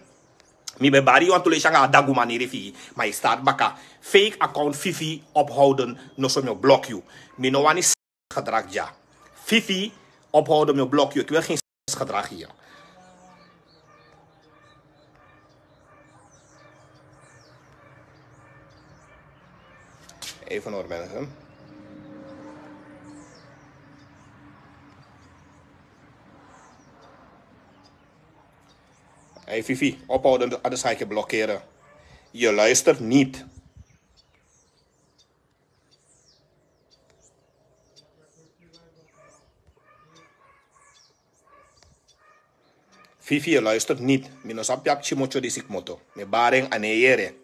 Mi ben bari yu wantu leisi anga a dagu maniri fi yu, ma yu start baka. Fake account, Vivi, ophouden, noso mi o bloki yu. Mi no wani gedrag dya. Vivi, ophouden, mi o bloki yu. Ik wil geen gedrag hier. Even hoor, mensen. Hey Vivi, ophouden, anders ga ik je blokkeren. Je luistert niet. Vivi, je luistert niet. Mi no sabi pe a pikin motyo disi kmoto. Mi e bari en, a no e yere.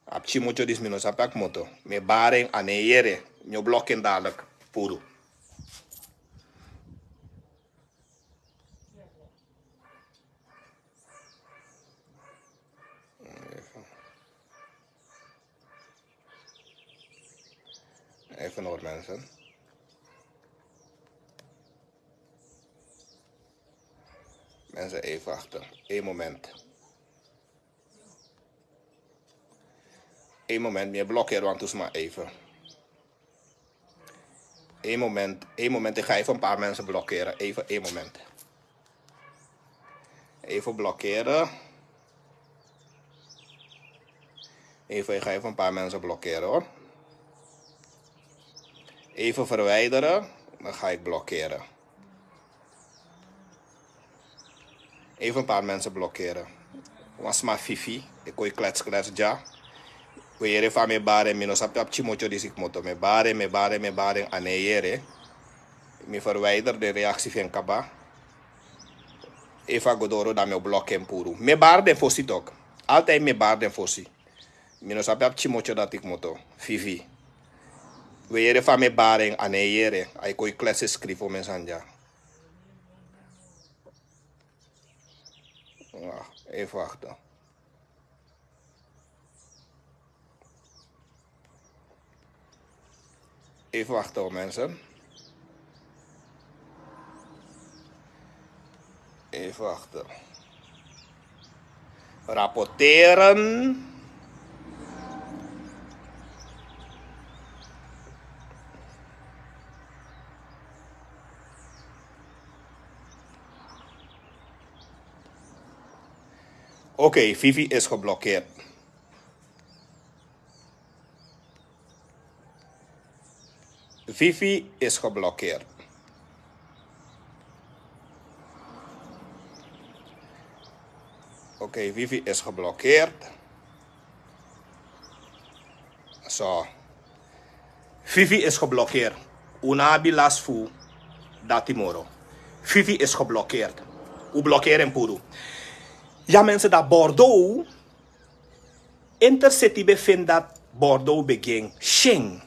A pikin motyo disi, mi no sabi pe a kmoto. Mi e bari en, a no e yere. Mi o bloki en dadelijk. Puru. Even hoor, mensen. Mensen, even wachten. Eén moment. Eén moment, mi e blokkeer wantu sma, even. Eén moment, één moment. Ik ga even een paar mensen blokkeren. Even één moment. Even blokkeren. Even, ik ga even een paar mensen blokkeren, hoor. Even verwijderen, dan ga ik blokkeren. Even een paar mensen blokkeren. Wan sma Vivi, e kon e klets klets dya. We yere fa mi e bari en, mi no sabi pe a pikin motyo disi kmoto. Mi e bari en, mi e bari en, mi e bari en, a no e yere. Mi verwijder den reactie fi en kaba. Efu a go doro, dan mi o bloki en puru. Mi e bari den fosi toch. Altijd mi e bari den fosi. Mi no sabi a pikin motyo dati kmoto. Vivi. We yere fa mi e bari en, a no e yere. A e kon e klets e skrifi omen sani dya. Wacht, even wachten. Even wachten, hoor, mensen. Even wachten. Rapporteren. Oké, Vivi is geblokkeerd. Vivi is geblokkeerd. Oké, Vivi is geblokkeerd. So. Vivi is geblokkeerd. Un no abi last fu dati moro. Vivi is geblokkeerd. Un blokkeer en puru. Ya, mensen, dati Bordeaux. Intercity ben feni dati Bordeaux ben gi en syen.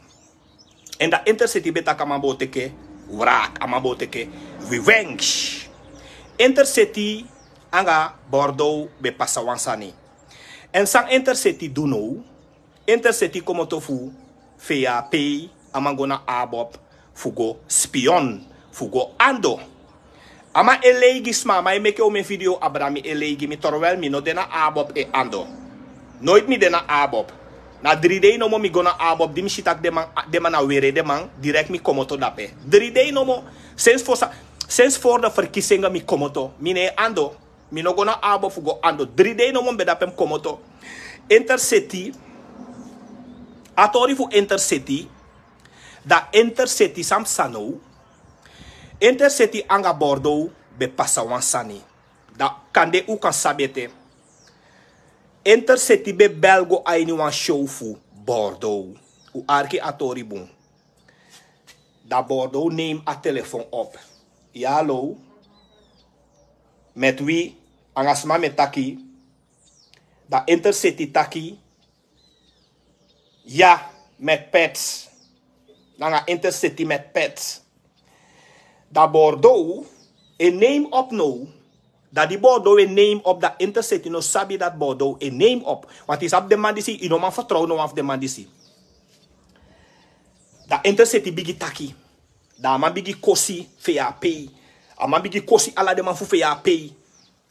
En dati Intercity ben taki a man bo teki wraak, a man bo teki revenge. Intercity anga Bordeaux ben pasa wan sani. En san Intercity du now, Intercity komoto fu V A P, a man go na ABOP fu go spion, fu go ando. A man e lei gi sma, a man e meki omen video, abra mi e lei gi mi, terwijl mi no de na ABOP e ando. Noiti mi de na ABOP. Na dri dei nomo mi go na ABOP, di mi si taki den man, den man na were den man, direct mi komoto dape. Dri dei nomo, sinds voor sa-, sinds voor de verkiezingen mi komoto, mi no e ando. Mi no go na ABOP fu go ando. Dri dei nomo mi ben dape mi komoto. Intercity. A tori fu Intercity. Dati Intercity, san psa now. Intercity anga Bordeaux ben pasa wan sani. Dati kande un kan sabi ete. Intercity ben bel go a ini wan show fu Bordeaux. Un arki a tori bun. Dati Bordeaux neem a telefon op. Ya, hallo. Met wie? Anga sma mi e taki? Dati Intercity taki: Ya, met Pets. Nanga Intercity, met Pets. Dati Bordeaux e neem op now. Dan di Bordeaux e name op, dan Intercity no sabi dati Bordeaux e name op. Want yu sabi den man disi, yu no man fertrow no wan fu den man disi. Dan Intercity bigin taki. Dan a man bigin kosi V A P. A man bigin kosi ala den man fu V A P.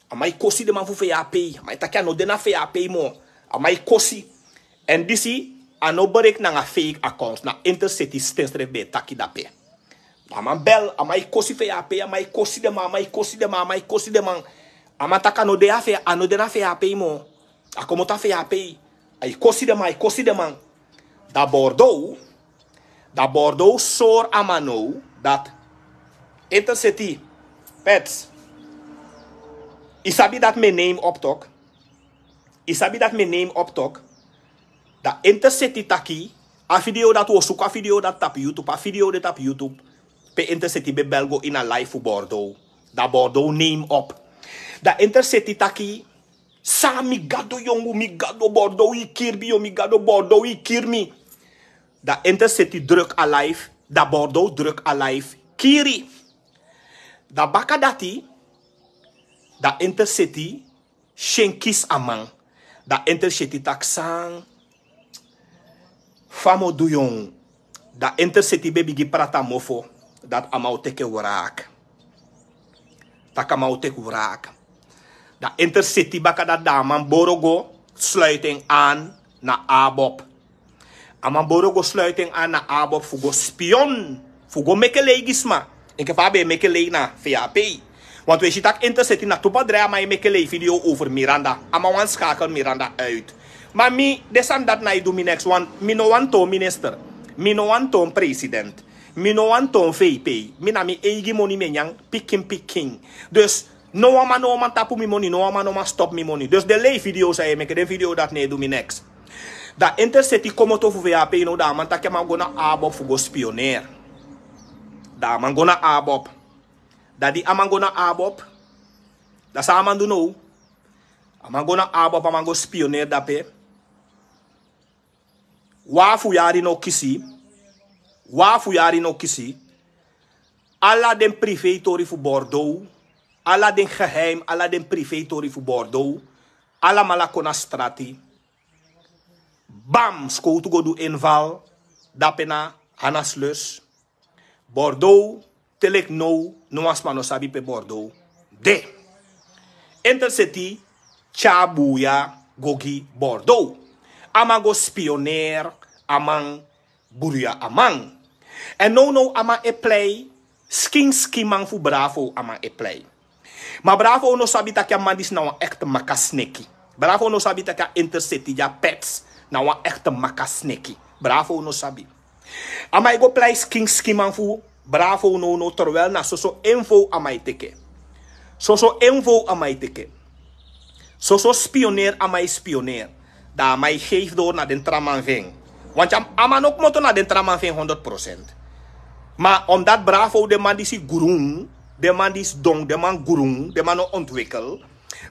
A man e kosi den man fu V A P. A man e taki a no de na V A P moo. A man e kosi. Èn disi a no break nanga fake accounts. Na Intercity stem srefi ben e taki dape. A man bel, a man e kosi V A P, a man e kosi den man, a man e kosi den man, a man e kosi den man. A man taki a no de a V A, a no de na V A P moo. A komoto a V A P. A e kosi den man, a e kosi den man. Dan Bordeaux, dan Bordeaux sori a man now dati Intercity, Pets, yu sabi dati mi e name op tok. Yu sabi dati mi e name op tok. Dan Intercity taki, a video dati, wi o suku a video dati tapu YouTube, a video de tapu YouTube. Pe Intercity ben bel go ini a live fu Bordeaux. Dan Bordeaux name op. Dan Intercity taki, san mi gado yongu, mi gado Bordeaux e kiri mi, yo, mi gado Bordeaux e kiri mi. Dan Intercity druk a live, dan Bordeaux druk a live, kiri. Dan baka dati, dan Intercity syen kisi a man. Dan Intercity taki san, fa mi o du yongu. Dan Intercity ben bigin prati a mofo dati a man o teki wraak. Taki a man o teki wraak. Dan Intercity baka dati, dan a man boro go sluit en aan na ABOP. A man boro go sluit en aan na ABOP fu go spion, fu go meke lei gi sma. Enke fa a ben e meke lei na V A P. Want wi e si taki Intercity na tu padrei a man e meke lei video over Miranda. A man wani skakel Miranda uit. Ma mi, den sani dati na e du mi neks, want mi no wani toon minister. Mi no wani toon president. Mi no wani toon V P. Mi na mi eigi moni mi e nyan pikin pikin. Dus no wan man no man tapu mi moni, no wan man no man stop mi moni. Dus den lei video san yu e meke, den video dati no e du mi neks. Dan Intercity komoto fu V A P now, dan a man taki a man go na ABOP fu go spioneer. Dan a man go na ABOP. Dan di a man go na ABOP, dan san a man du now? A man go na ABOP, a man go spioneer dape. Wan fu yari no kisi. Wan fu yari no kisi. Ala den privé tori fu Bordeaux, ala den geheim, ala den privé tori fu Bordeaux, alamala kon na strati. Bam, skowtu go du inval dape na Hannaslust. Bordeaux, te leki now, no wan sma no sabi pe Bordeaux de. Intercity tyari buya go gi Bordeaux. A man go spioneer, a man bruya a man. Èn nownow a man e plei skin skin man fu Bravo, a man e plei. Ma Bravo no sabi taki a man disi na wan ekte makasneki. Bravo no sabi taki a Intercity dya, Pets, na wan ekte makasneki. Bravo no sabi. A man e go plei skin skin man fu Bravo nownow, terwijl na soso info a man e teke. Soso info a man e teke. Soso spioneer a man e spioneer. Dan a man e geef dori na den tra man fu en. Want a man no komoto na den tra man fu en honderd procent. Ma omdat Bravo, den man disi grun, den man disi don, den man grun, den man no ontwikkel.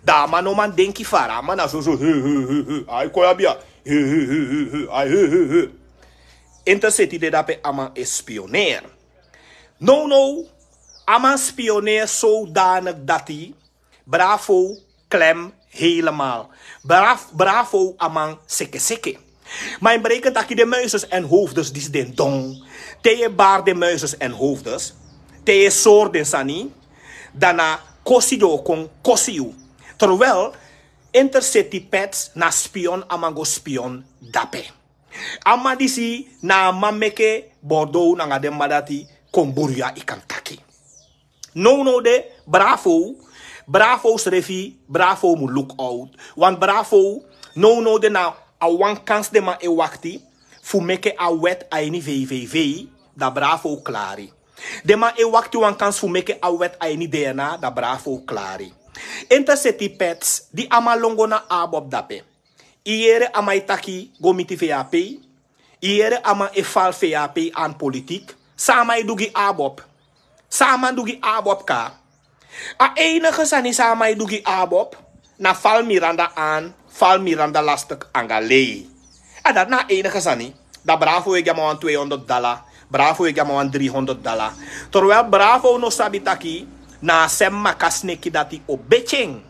Dan a man no man denki fara, a man na soso, he, he, he, he, ai kon ya bia, he, he, he, he, he, ai, he, he, he. Intercity de dape, a man e spioneer. Nownow, a man spioneer zodanig dati Bravo klem helemaal. Bravo, a man sekeseke. Ma yu mus bedenki taki den Muizens en Hoofders disi den don. Te yu e bari den Muizens en Hoofders, te yu e sori den sani, dan na kosi den o kon kosi yu. Terwijl Intercity, Pets, na spion a man go spion dape. A man disi na a man meke Bordeaux nanga den man dati kon bruya, yu kan taki. Nownow de Bravo, Bravo srefi, Bravo mus look out. Want Bravo, nownow de na a wan kans den man e wakti fu meke a wet a ini V V V, dan Bravo klari. Den man e wakti wan kans fu meke a wet a ini D N A, dan Bravo klari. Intercity, Pets, di a man lon go na ABOP dape, yu yere a man e taki go miti V A P. Yu yere a man e fal V A P an politik. San a man e du gi ABOP? San a man du gi ABOP, ka? A enige sani san a man e du gi ABOP na fal Miranda an, fal Miranda lastig anga lei. A dati na a enige sani. Dan Bravo e gi a man wan tweehonderd dala. Bravo e gi a man wan driehonderd dala. Terwijl Bravo no sabi taki Na a sem makasneki dati o betyen.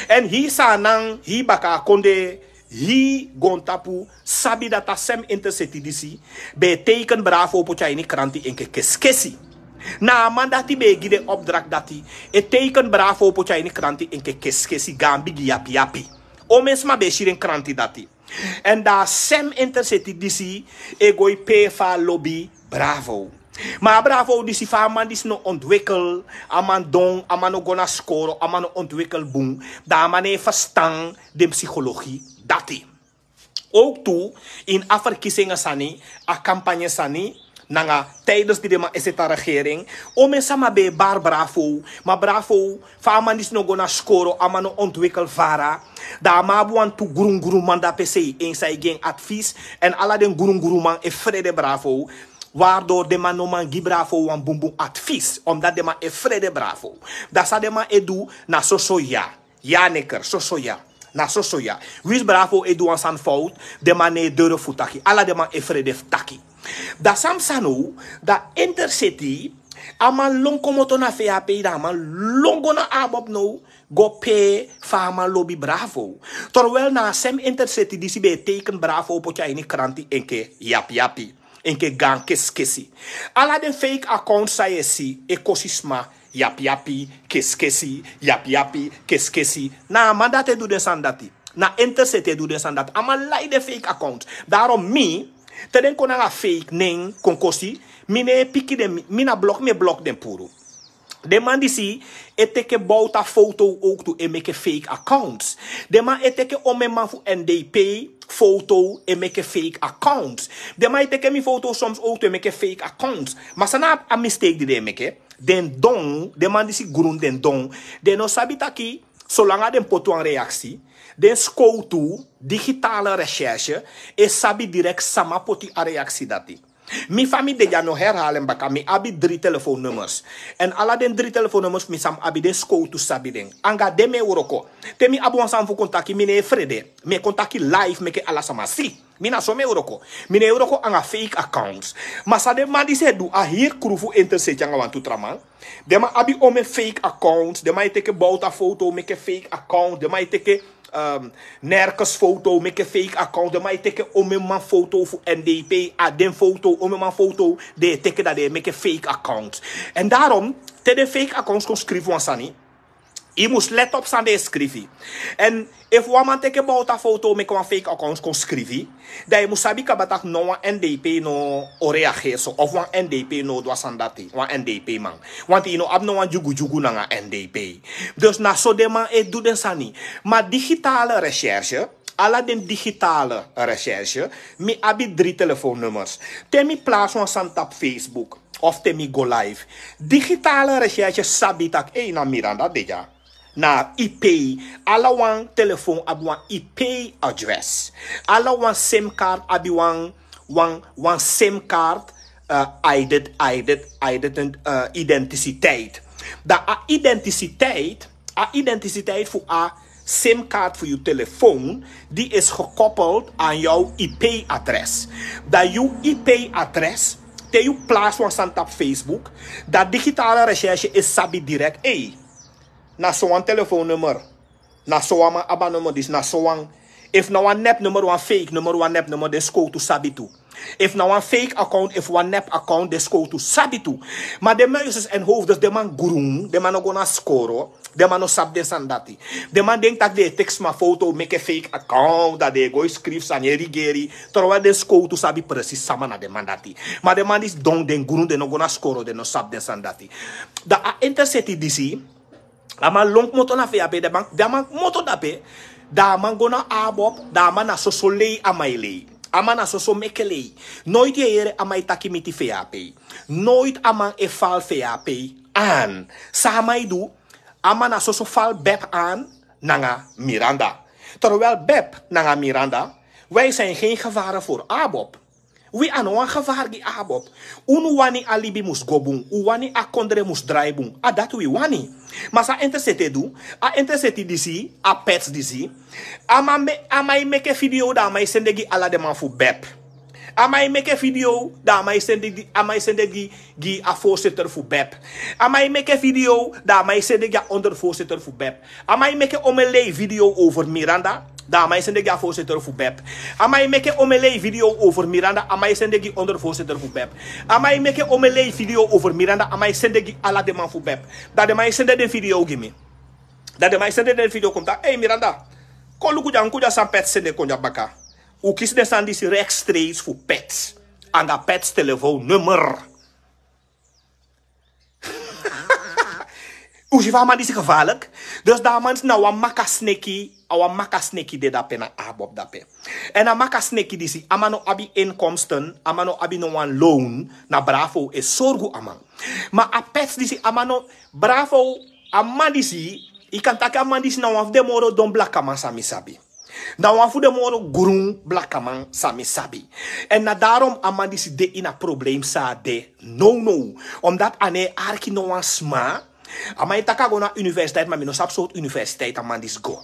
Èn hii saanan, hii baka a kondee, hii gontapu sabi dati a sem Intercity disi be e teiken Bravo poti a ini kranti enke keskesi. Na a man dati be e gi den opdrakti dati, e teiken Bravo poti a ini kranti enke keskesi, gaan bigi yapiyapi. Omeni sma be e si den kranti dati. Èn da a sem Intercity disi e go e pee fu a lobi Bravo. Ma a Bravo disi, fa a man disi no ontwikel, a man don, a man no go na skoro, a man no ontwikel bun, da a man no e ferstan den psychologie dati. Ook tu, ini a verkiezingen sani, a campagne sani, nanga tijdens di den man e seti a regering, omeni sama be e bari Bravo, ma Bravo, fa a man disi no go na skoro, a man no ontwikel vara, da a man abi wantu grungrunman dape sei en san e gi en advies, èn ala den grungrunman e frede Bravo, waardoor den man no man gi Bravo wan bunbun advies, omdat den man e frede Bravo. Da san den man e du, na soso ya. Ya neker, soso ya. Na soso ya. Winsi Bravo e du wan sani fout, den man no e durf fu taki. Ala den man e frede fu taki. Da san psa now, da Intercity, a man lon komoto na V A P, da a man lon go na ABOP now, go pee fu a man lobi Bravo. Terwijl na a sem Intercity disi be e teiken Bravo poti a ini kranti enke yapiyapi, enke gaan keskesi. Ala den fake accounts san yu e si e kosi sma, yapiyapi, keskesi, yapiyapi, keskesi. Na a man dati e du den sani dati. Na Intercity e du den sani dati. A man lai den fake accounts. Daarom mi, te den kon nanga fake nen kon kosi, mi no e piki den, mi, mi na blok, mi e blok den puru. Den man disi e teke Bouta foto ook tu e meke fake accounts. Den man e teke omeni man fu N D P foto e meke fake accounts. Den man e teke mi foto soms ook tu e meke fake accounts. Ma san na a mistake di den e meke? Den don, den man disi grun, den don. Den no sabi taki, solanga den poti wan reaksi, den skowtu, digitale recherche, e sabi direct sama poti a reaksi dati. Mi fa mi de dya, mi o herhaal en baka, mi abi dri telefoonnummers. Èn ala den dri telefoonnummers fu mi san mi abi, den skowtu sabi den. Anga den mi e wroko. Te mi abi wan sani fu kon taki, mi no e frede. Mi e kon taki live meke ala sama si. Mi na so mi e wroko. Mi no e wroko anga fake accounts. Ma san den man disi e du, a hiri kru fu Intercity anga wantu tra man. Den man abi omeni fake accounts. Den man e teke Bouta foto meke fake account. Den man e teke, ehm, Nerkens foto meke fake account. Den man e teke omeni man foto fu N D P, a den foto, omeni man foto den e teke, da den e meke fake accounts. Èn daarom, te den fake accounts kon skrifi wan sani, yu mus let op san den e skrifi. Èn efu wan man teke Bouta foto meke wan fake account kon skrifi, da yu mus sabi kaba taki no wan N D P no o reageri so, of wan N D P no o du a sani dati, wan N D P man. Want yu no abi no wan dyugudyugu nanga N D P. Dus na so den man e du den sani. Ma digitale recherche, ala den digitale recherche, mi abi dri telefoonnummers. Te mi plaats wan sani tapu Facebook, of te mi go live, digitale recherche sabi taki, ei, na Miranda de dya. Na I P. Ala wan telefoon abi wan I P-adres. Ala wan simkaart abi wan, wan, wan simkaart, eh, ident-, ident-, ident-, eh, identiteit. Da a identiteit, a identiteit fu a simkaart fu yu telefoon, die is gekoppeld aan jouw I P-adres. Da yu I P-adres, te yu plaats wan sani tapu Facebook, da digitale recherche e sabi direct, ei, na so wan telefoonnummer, na so wan man abi a nummer disi, na so wan. Efu na wan nepnummer, wan fake nummer, wan nepnummer, den skowtu sabi tu. Efu na wan fake account, efu wan nep account, den skowtu sabi tu. Ma den muizes en hoofdes, den man grun, den man no go na skoro, den man no sabi den sani dati. Den man denki taki den e teki sma foto meke fake account, da den e go e skrifi sani e rigeri. Terwijl den skowtu sabi precies sama na den man dati. Ma den man disi don, den grun, den no go na skoro, den no sabi den sani dati. Da a Intercity disi, a man lon komoto na V A P, da a man, da a man komoto dape, da a man go na ABOP, da a man na soso lei a man e lei. A man na soso meke lei. Noiti yu e yere a man e taki miti V A P. Noiti a man e fal V A P aan. San a man e du, a man na soso fal Bep aan nanga Miranda. Terwijl Bep nanga Miranda, wij zijn geen gevaren voor ABOP. Wi a no wan gevaar gi ABOP. Unu wani a libi mus go bun, un wani a kondre mus drai bun. A dati wi wani. Ma san Intercity e du, a Intercity disi, a pets disi, a man me-, a man e meke video, da a man e sende gi ala den man fu Bep. A man e meke video, dan a man e sende gi, a man e sende gi, gi a voorzitter fu bep. A man e meke video, dan a man e sende gi a ondervoorzitter fu bep. A man e meke omelei video over Miranda, dan a man e sende gi a voorzitter fu bep. A man e meke omelei video over Miranda, a man e sende gi ondervoorzitter fu bep. A man e meke omelei video over Miranda, a man e sende gi ala den man fu bep. Dan den man e sende den video gi mi. Dan den man e sende den video kon taki: "Ei, Miranda, kon luku dya, luku dya san Pets sende kon dya baka." Un kisi den sani disi rechtstreeks fu Pets. Anga Pets telefoonnummer. Un si fa a man disi gevaarlijk? Dus dan a man disi na wan makasneki, a wan makasneki de dape na Abob dape. En a makasneki disi, a man no abi inkomsten, a man no abi no wan loon, na Bravo e sorgu a man. Ma a Pets disi, a man no, Bravo, a man disi, yu kan taki a man disi na wan fu den moro don blakaman san mi sabi. Na wan fu den moro grun blakaman san mi sabi. En na daarom a man disi de ini a probleem san a de. No, no. Omdat a no e arki no wan sma. A man e taki a go na universiteit, ma mi no sabi sortu universiteit a man disi go.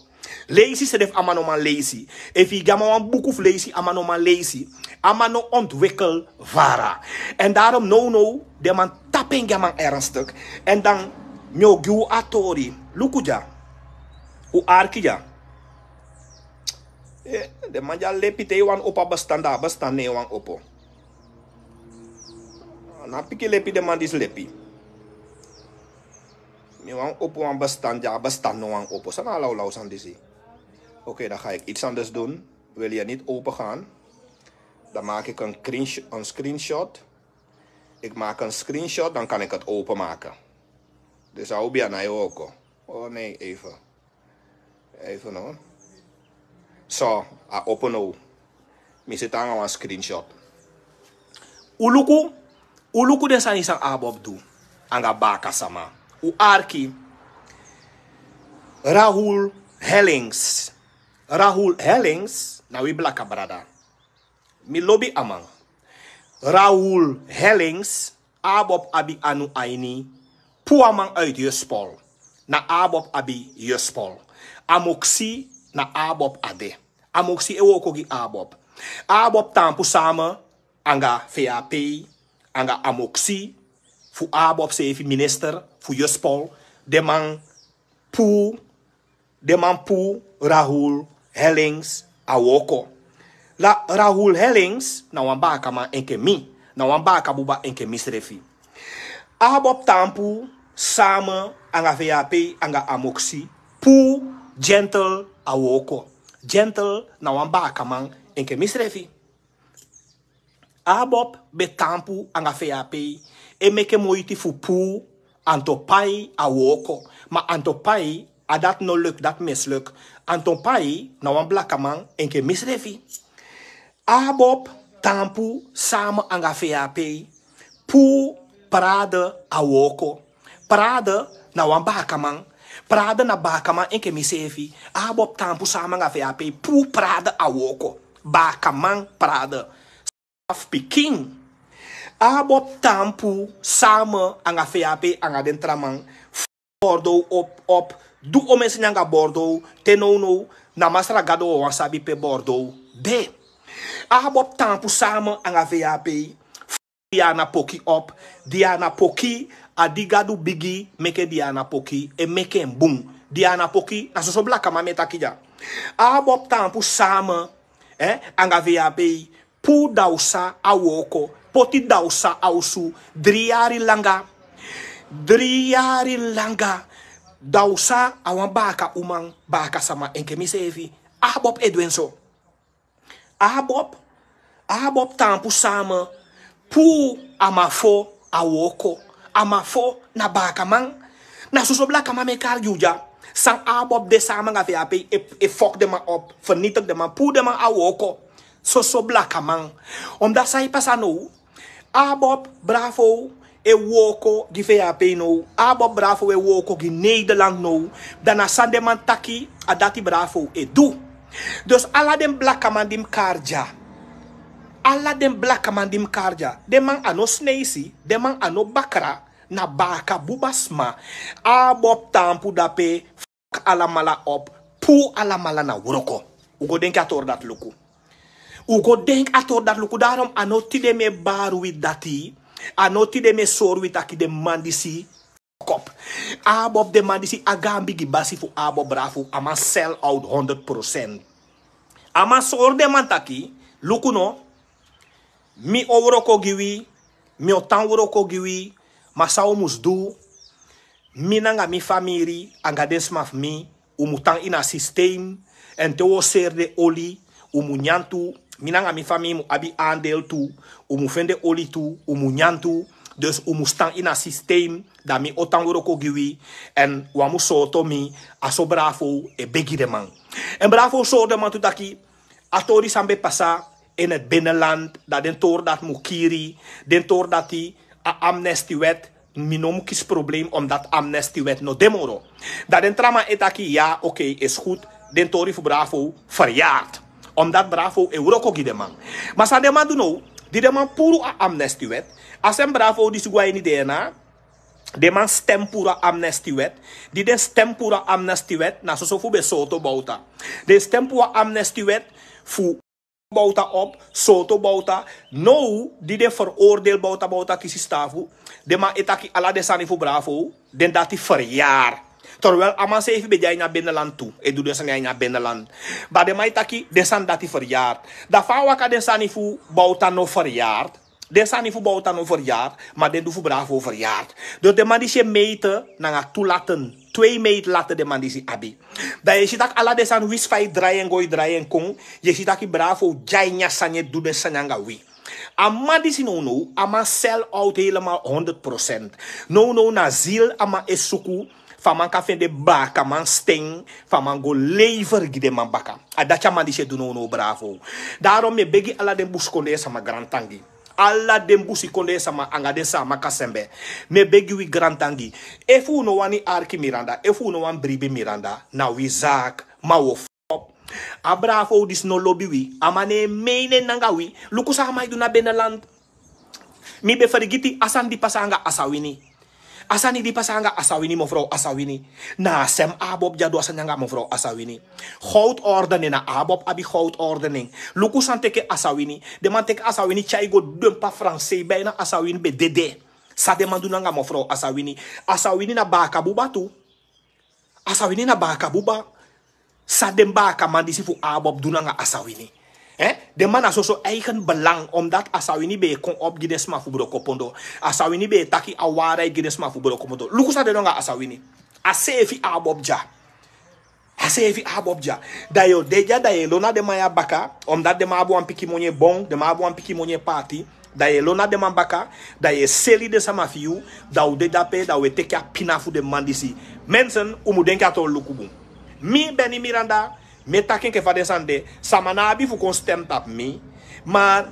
Leisi srefi a man no man leisi. Efu yu gi a man wan buku fu leisi, a man no man leisi. A man no ontwikkel vara. En daarom no, no, den man tapu en gi a man ernstig. En dan mi o gi un a tori. Luku dya. Un arki dya. Eh, den man dya lepi, te yu wani opo a bestaan, dan a bestaan no e wani opo. Na pikin lepi den man disi lepi. Mi wani opo wan bestaan, dan a bestaan no wani opo. San na a lawlaw sani disi? Oké, dan ga ik iets anders doen. Wil je niet open gaan? Dan maak ik een screensh-, een screenshot. Ik maak een screenshot, dan kan ik het openmaken. Dus a ubi a na e woko. Oh nee, even. Even no. So, a opo now. Mi seti anga wan screenshot. Un luku, un luku den sani san Abob du anga baka sama. Un arki. Rahul Hellings. Rahul Hellings na wi blaka brada. Mi lobi a man. Rahul Hellings, Abob abi anu a ini, puu a man uit Juspol. Na Abob abi Juspol. Amoksi na Abob a de. Amoksi e woko gi Abob. Abob tampu sama anga V A P, anga Amoksi, fu Abob sefi minister fu Juspol, den man puu Den man puu Rahul Hellings a woko. La Rahul Hellings na wan bakaman enke mi. Na wan baka buba enke mi srefi. Abob tampu sama anga V A P anga Amoksi puu Gentle a woko. Gentle na wan bakaman enke mi srefi. Abob ben tampu anga V A P e meke moiti fu puu Antopai a woko. Ma Antopai, a dati no luk, dati misluk. Antopai na wan blakaman enke misrefi. Abob tampu sama anga V A P puu Prade a woko. Prade na wan bakaman. Prade na bakaman enke misefi. Abob tampu sama anga V A P puu Prade a woko. Bakaman Prade. Safu pikin. Abob tampu sama anga V A P anga den tra man. Bordo op, op. Du omesini anga Bordo. Te nownow na Masra Gado wan sabi pe Bordo de. Abob tampu sama anga V A P. Diana Poki op. Diana Poki, a di Gadu bigi meke Diana Poki e meke en bun. Diana Poki na soso blakaman mi e taki dya. Abob tampu sama, eh, anga V A P puu Dawsa a woko, poti Dawsa a osu dri yari langa. Dri yari langa. Dawsa a wan baka uman, baka sama enke misefi. Abob e du en so. Abob, Abob tampu sama puu Amafo a woko. Amafo na bakaman. Na soso blakaman mi e kari gi un dya. San Abob de sama anga V A P e, e fok den man op, vernietig den man, puu den man a woko. Soso blakaman. Omdat san e pasa now, Abob Bravo e woko gi V A P now. Abob Bravo e woko gi Nederland now. Dan na san den man taki, a dati Bravo e du. Dus ala den blakaman di mi kari dya. Ala den blakaman di mi kari dya. Den man a no sneisi, den man a no bakra, na baka buba sma. Abob tampu dape, alamala op, puu alamala na wroko. Un go denki a tori dati luku. Un go denki a tori dati, luku. Darom a no tide mi e bari wi dati. A no tide mi e sori wi taki den man disi kop. Abob, den man disi a gaan bigi basi fu Abob, Bravo, a man sell out honderd procent. A man sori den man taki, luku no, mi o wroko gi wi, mi o tan wroko gi wi, ma san un mus du, mi nanga mi famiri anga den sma fu mi, un mu tan ini a systeem. Èn te un o seri den oli, un mu nyan tu. Mi nanga mi famiri mu abi aandeel tu. Un mu fende oli tu, un mu nyan tu. Dus un mus tan ini a systeem, dan mi o tan wroko gi wi. Èn wan mu sooto mi, a so Bravo e begi den man. Èn Bravo sori den man tu taki, a tori san ben pasa in het binnenland, dat den tori dati mu kiri, den tori dati, a amnestiewet, mi no mu kisi probleem, omdat amnestiewet no de moro. Dat den tra man e taki, ya, oké, is goed, den tori fu Bravo verjaard. Omdat Bravo e wroko gi den man. Ma san den man du now, di den man puru a amnestiewet, a sma Bravo disi go a ini D N A, den man stem puru a amnestiewet. Di den stem puru a amnestiewet, na soso fu ben sooto Bouta. Den stem puru a amnestiewet fu Bouta op, sooto Bouta. Now, di den veroordeel Bouta, Bouta kisi stafu, den man e taki ala den sani fu Bravo, den dati verjaard. Terwijl a man seefi ben de a ini a binnenland tu, e du den sani a ini a binnenland. Ma den man e taki, den sani dati verjaard. Dan fa a waka den sani fu Bouta no verjaard? Den sani fu Bouta no verjaard, ma den du fu Bravo verjaard. Dus den man disi e meten nanga tu laten, twee meetlaten den man disi abi. Dan yu e si taki ala den sani, winsi fa yu drai en go, yu drai en kon, yu e si taki Bravo de a ini a sani e du den sani anga wi. A man disi nownow, a man sell out helemaal honderd procent. Nownow na ziel a man e suku, fu a man kan fende baakaman sten, fu a man go lever gi den man baka. A dati a man disi e du nownow, Bravo. Darom mi e begi ala den busikondee sama grantangi. Ala den busikondee sama anga den Saamaka sembe, mi e begi wi grantangi. Efu un no wani arki Miranda, efu un no wani bribi Miranda, na wi zaak, ma wi o A Bravo disi no lobi wi. A man no e meen en nanga wi. Luku san a man e du na binnenland. Mi ben fergiti a sani di pasa anga Asawini. A sani di pasa anga Asawini, mevrouw Asawini. Na a sem Abob di a du a sani anga mevrouw Asawini. Goudorde nen, na Abob abi goudorde nen. Luku san teke Asawini. Den man teke Asawini tyai go dempa Fransei, bijna Asawini ben dede. San den man du nanga mevrouw Asawini. Asawini na baaka buba tu. Asawini na baaka buba. San den baakaman disi fu Abob du nanga Asawini. Eh? Den man na soso eigen belang, omdat Asawini ben e kon op gi den sma fu Brokopondo. Asawini ben e taki a waarheid gi den sma fu Brokopondo. Luku san den du nanga Asawini. A seefi Abob dya. A seefi Abob dya. Dan yu o de dya, dan yu e lon na den man ya baka, omdat den man abi wan pikin moni e bon, den man abi wan pikin moni e paati. Dan yu e lon na den man baka, dan yu e seli den sama fu yu, dan un de dape, dan un e teke a pina fu den man disi. Mensen, un mu denki a tori luku bun. Mi, Benny Miranda, mi e taki enke fa den sani de, sama no abi fu kon stem tapu mi, ma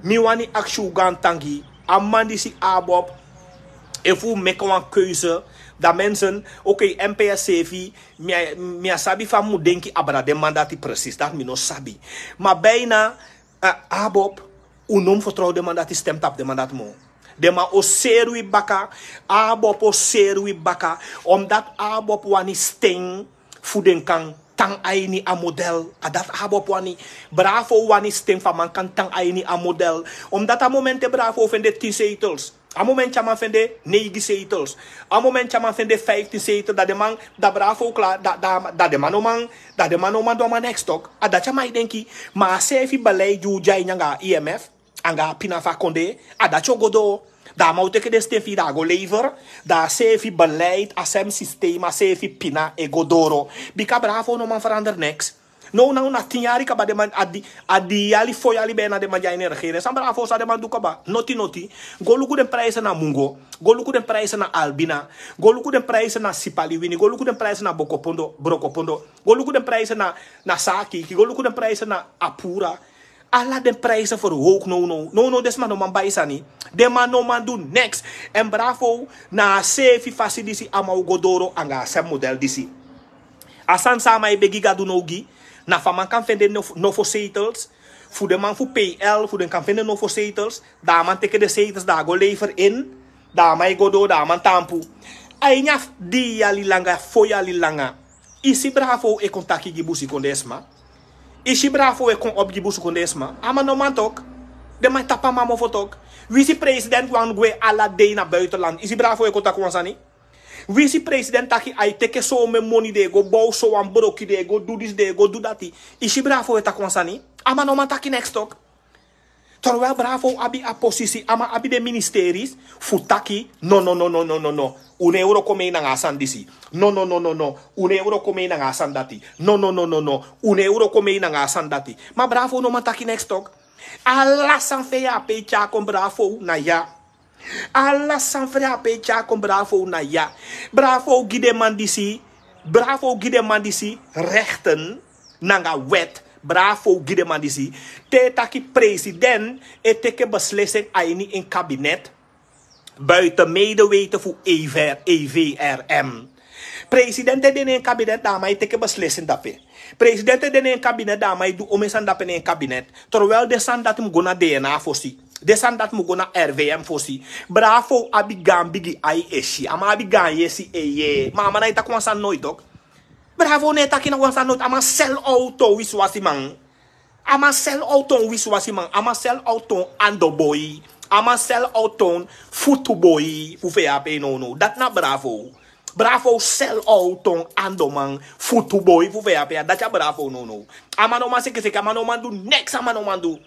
mi wani aksi un gaantangi, a man disi Abob, efu un meke wan keuze, dan mensen, oké, M P S seefi, mi á, mi á sabi fa mi mu denki abra den man dati precies, dati mi no sabi. Ma bijna, eh, Abob, un no mu fertrow den man dati, stem tapu den man dati moo. Den man o seri wi baka, Abob o seri wi baka, omdat Abob wani sten fu den kan tan a ini a model. A dati Abob wani. Bravo wani sten fu a man kan tan a ini a model. Omdat a moment te Bravo fende tin zetels. A moment a man fende neigi zetels. A moment a man fende vijftien zetels, dan den man, dan Bravo klaar, dan, dan, dan den man no man, dan den man no man du a man niks toch. A dati a man e denki, ma a seefi beleid di un de a ini anga I M F, anga a pina fu a kondee, a dati o go doo. Dan a man o teke den sten fu yu, dan a go lever, dan a seefi beleid, a sem systeem, a seefi pina e go doro. Bika Bravo no man verander niks. Now, now na tin yari kaba den man, a di, a di yali, fo yali bijna den man de a ini regering. San Bravo, san den man du kaba? Noti, noti. Go luku den prijzen na Mungo. Go luku den prijzen na Albina. Go luku den prijzen na Sipaliwini. Go luku den prijzen na Bokopondo, Brokopondo. Go luku den prijzen na, na Sakiiki. Go luku den prijzen na Apura. Ala den prijzen verhoog nownow. Nownow den sma no man bai sani. Den man no man du niks. Èn Bravo, na a seefi fasi disi a man o go doro anga a sem model disi. A sani san a man e begi Gadu now gi, na fu a man kan fende nofo, nofo zetels, fu den man fu P L, fu den kan fende nofo zetels, dan a man teke den zetels, dan a go lever in, dan a man e go doo, dan a man taampu. A ini a dii yali langa, fo yali langa, i si Bravo e kon taki gi busikondee sma. I si Bravo e kon opo gi busuku den sma. A man no man tok. Den man e tapu a man mofo tok. Wi si president wani gwe ala dei na buitenland. I si Bravo e kon taki wan sani. Wi si president taki a e teke somen moni, den e go bow sowan broki, den e go du disi, den e go du dati. I si Bravo e taki wan sani. A man no man taki neks tok. Terwijl Bravo abi a posisi, a man abi den ministeris fu taki: no, no, no, no, no, no, no. Un no e wroko mei nanga a sani disi. No, no, no, no, no. Un no e wroko mei nanga a sani dati. No, no, no, no, no. Un no e wroko mei nanga a sani dati. Ma Bravo no man taki neks tok. Ala san F A P tyari kon Bravo na ya. Ala san F A P tyari kon Bravo na ya. Bravo gi den man disi. Bravo gi den man disi rechten nanga wet. Bravo gi den man disi. Te taki president e teke beslissing a ini en kabinet buiten medeweten fu E V R, E V R M. President e de na en kabinet, dan a man e teke beslissing dape. President e de na en kabinet, dan a man e du omeni sani dape na en kabinet. Terwijl den sani dati mu go na D N A fosi. Den sani dati mu go na R V M fosi. Bravo abi gaan bigi ai e si. A man abi gaan yesi e yee. Ma a man no e taki wan sani noiti tok. Bravo no e taki na wan sani noiti. A man sel out wisiwasiman. A man sel out wisiwasiman. A man sel out andoboi. A man sel out futuboi fu F A P nownow. Dati na Bravo. Bravo sel out andoman, futuboi fu F A P. A dati a Bravo nownow. A man no man sekeseke, a man no man du neks, a man no man du.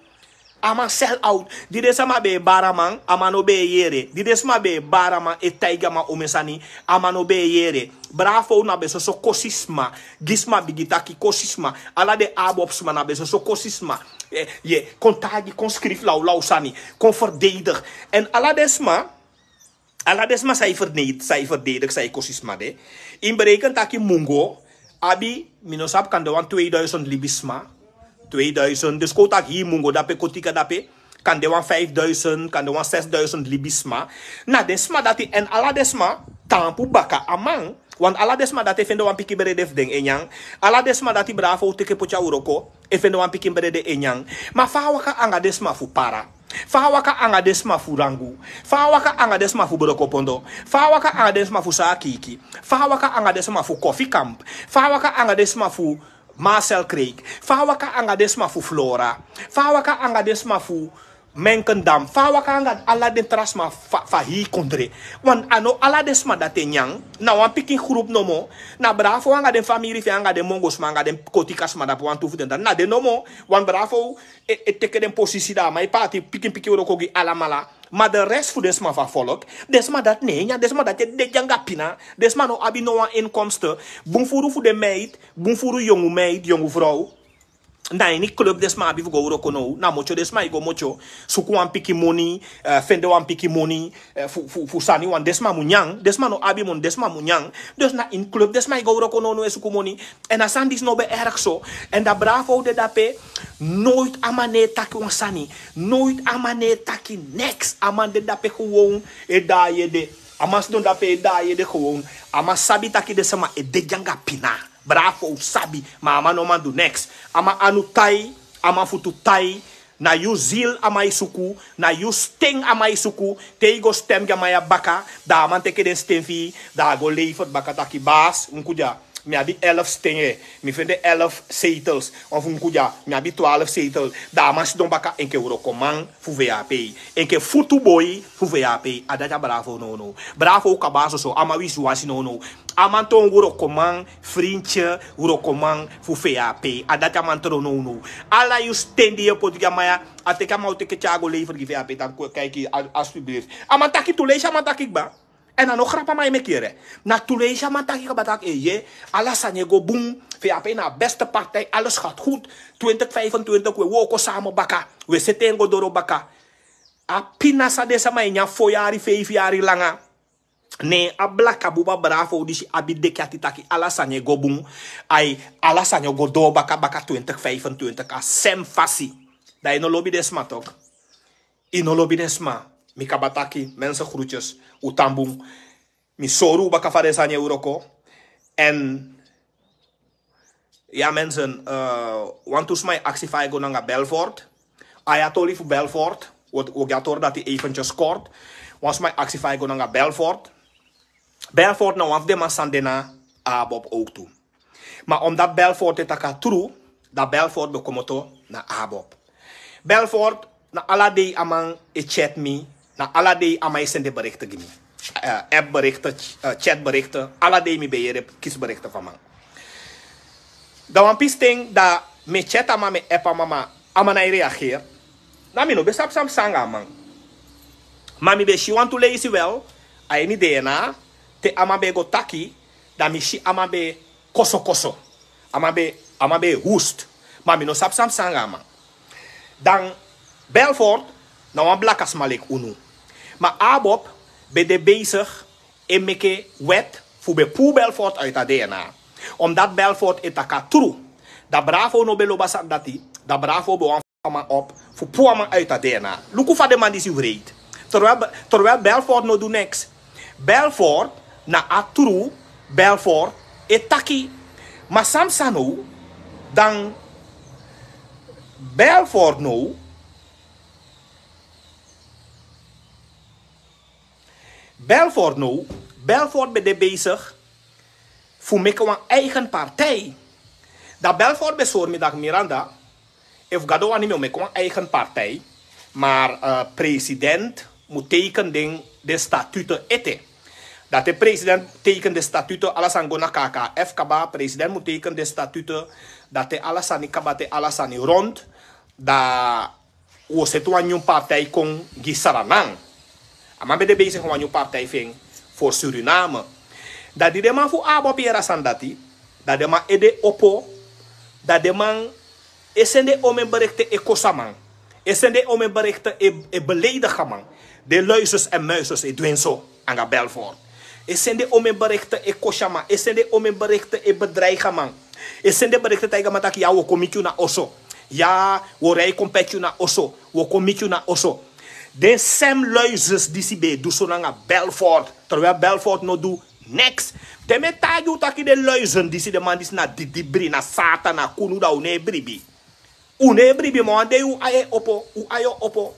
A man sel out. Di den sama ben e bari a man, a man no ben e yere. Di den sama ben e bari a man, e taigi a man omeni sani, a man no ben e yere. Bravo na ben soso kosi sma. Gi sma bigi taki kosi sma. Ala den ABOP sma na ben soso kosi sma. Ye, kon taigi, kon skrifi lawlaw sani, kon verdedig. Èn ala den sma, ala den sma san e verdedig, san e kosi sma de, yu mus bereken taki Mungo abi, mi no sabi, kande wan tweeduizend libisma. Tweeduizend, dus kon taki hii Mungo dape, Kotika dape, kande wan vijfduizend, kande wan zesduizend libisma. Na den sma dati, èn ala den sma tampu baka a man. Want ala den sma dati e fende wan pikin brede fu den e nyan. Ala den sma dati Bravo teke poti a wroko e fende wan pikin brede e nyan. Ma fa a waka anga den sma fu Para? Fa a waka anga den sma fu Rangu? Fa a waka anga den sma fu Brokopondo? Fa a waka anga den sma fu Sakiiki? Fa a waka anga den sma fu Koffiekamp? Fa a waka anga den sma fu Marcel Kreek? Fa a waka anga den sma fu Flora? Fa a waka anga den sma fu Menkendam? Fa a waka anga ala den tra sma fa, fa hii kondre? Want a no ala den sma dati e nyan. Na wan pikin grupu nomo. Na Bravo anga den famiri fu en, anga den Mungo sma, anga den Kotika sma, dape wantu fu den, dan na den nomo. Want Bravo e, e teke den posisi, dan a man e paati pikin pikin wroko gi alamala. Ma de rest fu den sma fu a volk, den sma dati no e nyan, den sma dati e de anga pina. Den sma no abi no wan inkomsten. Bun furu fu den meid, bun furu yongu meid, yongu frow, na ini club den sma abi fu go wroko now. Na motyo den sma e go motyo, suku wan pikin moni, eh, fende wan pikin moni, eh, fu, fu, fu sani, want den sma mu nyan. Den sma no abi moni, den sma mu nyan. Dus na ini club den sma e go wroko nownow e suku moni. Èn a sani disi no ben erg so. Èn da Bravo de dape, noiti a man no e taki wan sani. Noiti a man no e taki neks. A man de dape gewoon e daai ede. A man sidon dape e daai ede gewoon. A man sabi taki den sma e de anga pina. Bravo sabi, ma a man no man du neks. A man anu tai, a man futu tai. Na yu ziel a man e suku, na yu sten a man e suku. Te yu go stem gi a man ya baka, dan a man teke den sten fu yu, dan a go lever baka taki: basi, un kon dya, mi abi elf sten, mi fende elf zetels. Of un kon dya, mi abi twaalf zetels. Dan a man sidon baka enke wrokoman fu V A P, enke futuboi fu V A P. A dati a Bravo nownow. Bravo kaba soso, a man wisiwasi nownow. A man toon wrokoman, frintye, wrokoman fu V A P. A dati a man toon nownow. Ala yu sten di yu e poti gi a man ya, a teke, a man o teke tyari go lever gi V A P, dan kon kaiki, a, alstublieft. A man taki tu leisi, a man taki kba. Èn a no grap a man e meki yere. Na tu leisi a man taki kaba taki, eh, ye, ala sani e go bun. V A P na a beste partij, alles gaat goed. Twintig vijfentwintig, wi e wooko samen baka. Wi e seti en go doro baka. A pina san den sama e nyan fo yari, feifi yari langa. Ne a blaka buba Bravo disi abi deki ati taki ala sani e go bun. Ai, ala sani o go doo baka, baka twintig vijfentwintig, a sem fasi. Dan yu no lobi den sma toch. Yu no lobi den sma. Mi kaba taki, mensen, groetjes. Un tan bun. Mi sori un baka fa den sani e wroko. Èn ya, mensen, eh, wantu sma e aksi fa a e go nanga Belfort. A ya, toli fu Belfort, wi o, wi o gi a tori dati eventjes kort. Wan sma e aksi fa a e go nanga Belfort. Belfort na wan fu den man san de na ABOP ook tu. Ma omdat Belfort e taki a tru, Dan Belfort ben komoto na Abob. Belfort, na ala dei a man e chat mi. Na ala dei a man e sende berichten gi mi. App berichten, chat berichten, ala dei mi ben yere kisi berichten fu a man. Dan wan pisten dan mi e chat a man, mi e app a man, ma a man na e reageer. Dan mi no ben sabi san mi sa nanga a man. Ma mi ben si wantu leisi wel a ini dna, te a man ben e go taki, dan mi si a man ben e kosokoso. A man ben e hoest. Ma mi no sabi san mi sa nanga a man. Dan Belfort na wan blaka sma leki unu. Ma Abob ben de bezig e meke wet fu ben puru Belfort uit a dna. Omdat Belfort e taki a tru. Dan Bravo no ben lobi a sani dati. Dan Bravo ben wani fu a man op fu puru a man uit a dna. Luku fa den man disi wreed. Terwijl Belfort no du niks. Belfort na a tru. Belfort e taki. Ma san mi sa now, dan Belfort now. Belfort now, Belfort ben de bezig fu meke wan eigen partij. Dan Belfort ben sori mi taki Miranda, efu Gado wani mi o meke wan eigen partij. Maar president mu teken den statuten ete. Dan te president teken den statuten, ala sani go na K K F kaba, president mu teken den statuten. Dan te ala sani kaba, te ala sani rond, dan wi o seti wan nyun partij kon gi Sranan. A man ben de bezig wan nyun partij fu en voor Suriname. Dan di den man fu Abob yere a sani dati, dan den man ede opo. Dan den man e sende omen berichten e kosi a man. E sende omen berichten e beleidigi a man. Den luizes en muizes e du en so anga Belfort. E sende omen berichten e kosi a man. E sende omen berichten e bedreigi a man. E sende berichten taigi a man taki ya wi o kon miti yu na oso. Ya wi o rei kon peti yu na oso. Wi o kon miti yu na oso. Den sem luizes disi ben e du so nanga Belfort, terwijl Belfort no du niks. Te mi e taigi unu taki den luizen disi, den man disi na didibri, na Satan, na kunu, dan un no e bribi. Un no e bribi, ma wan dei un ai e opo, un ai o opo.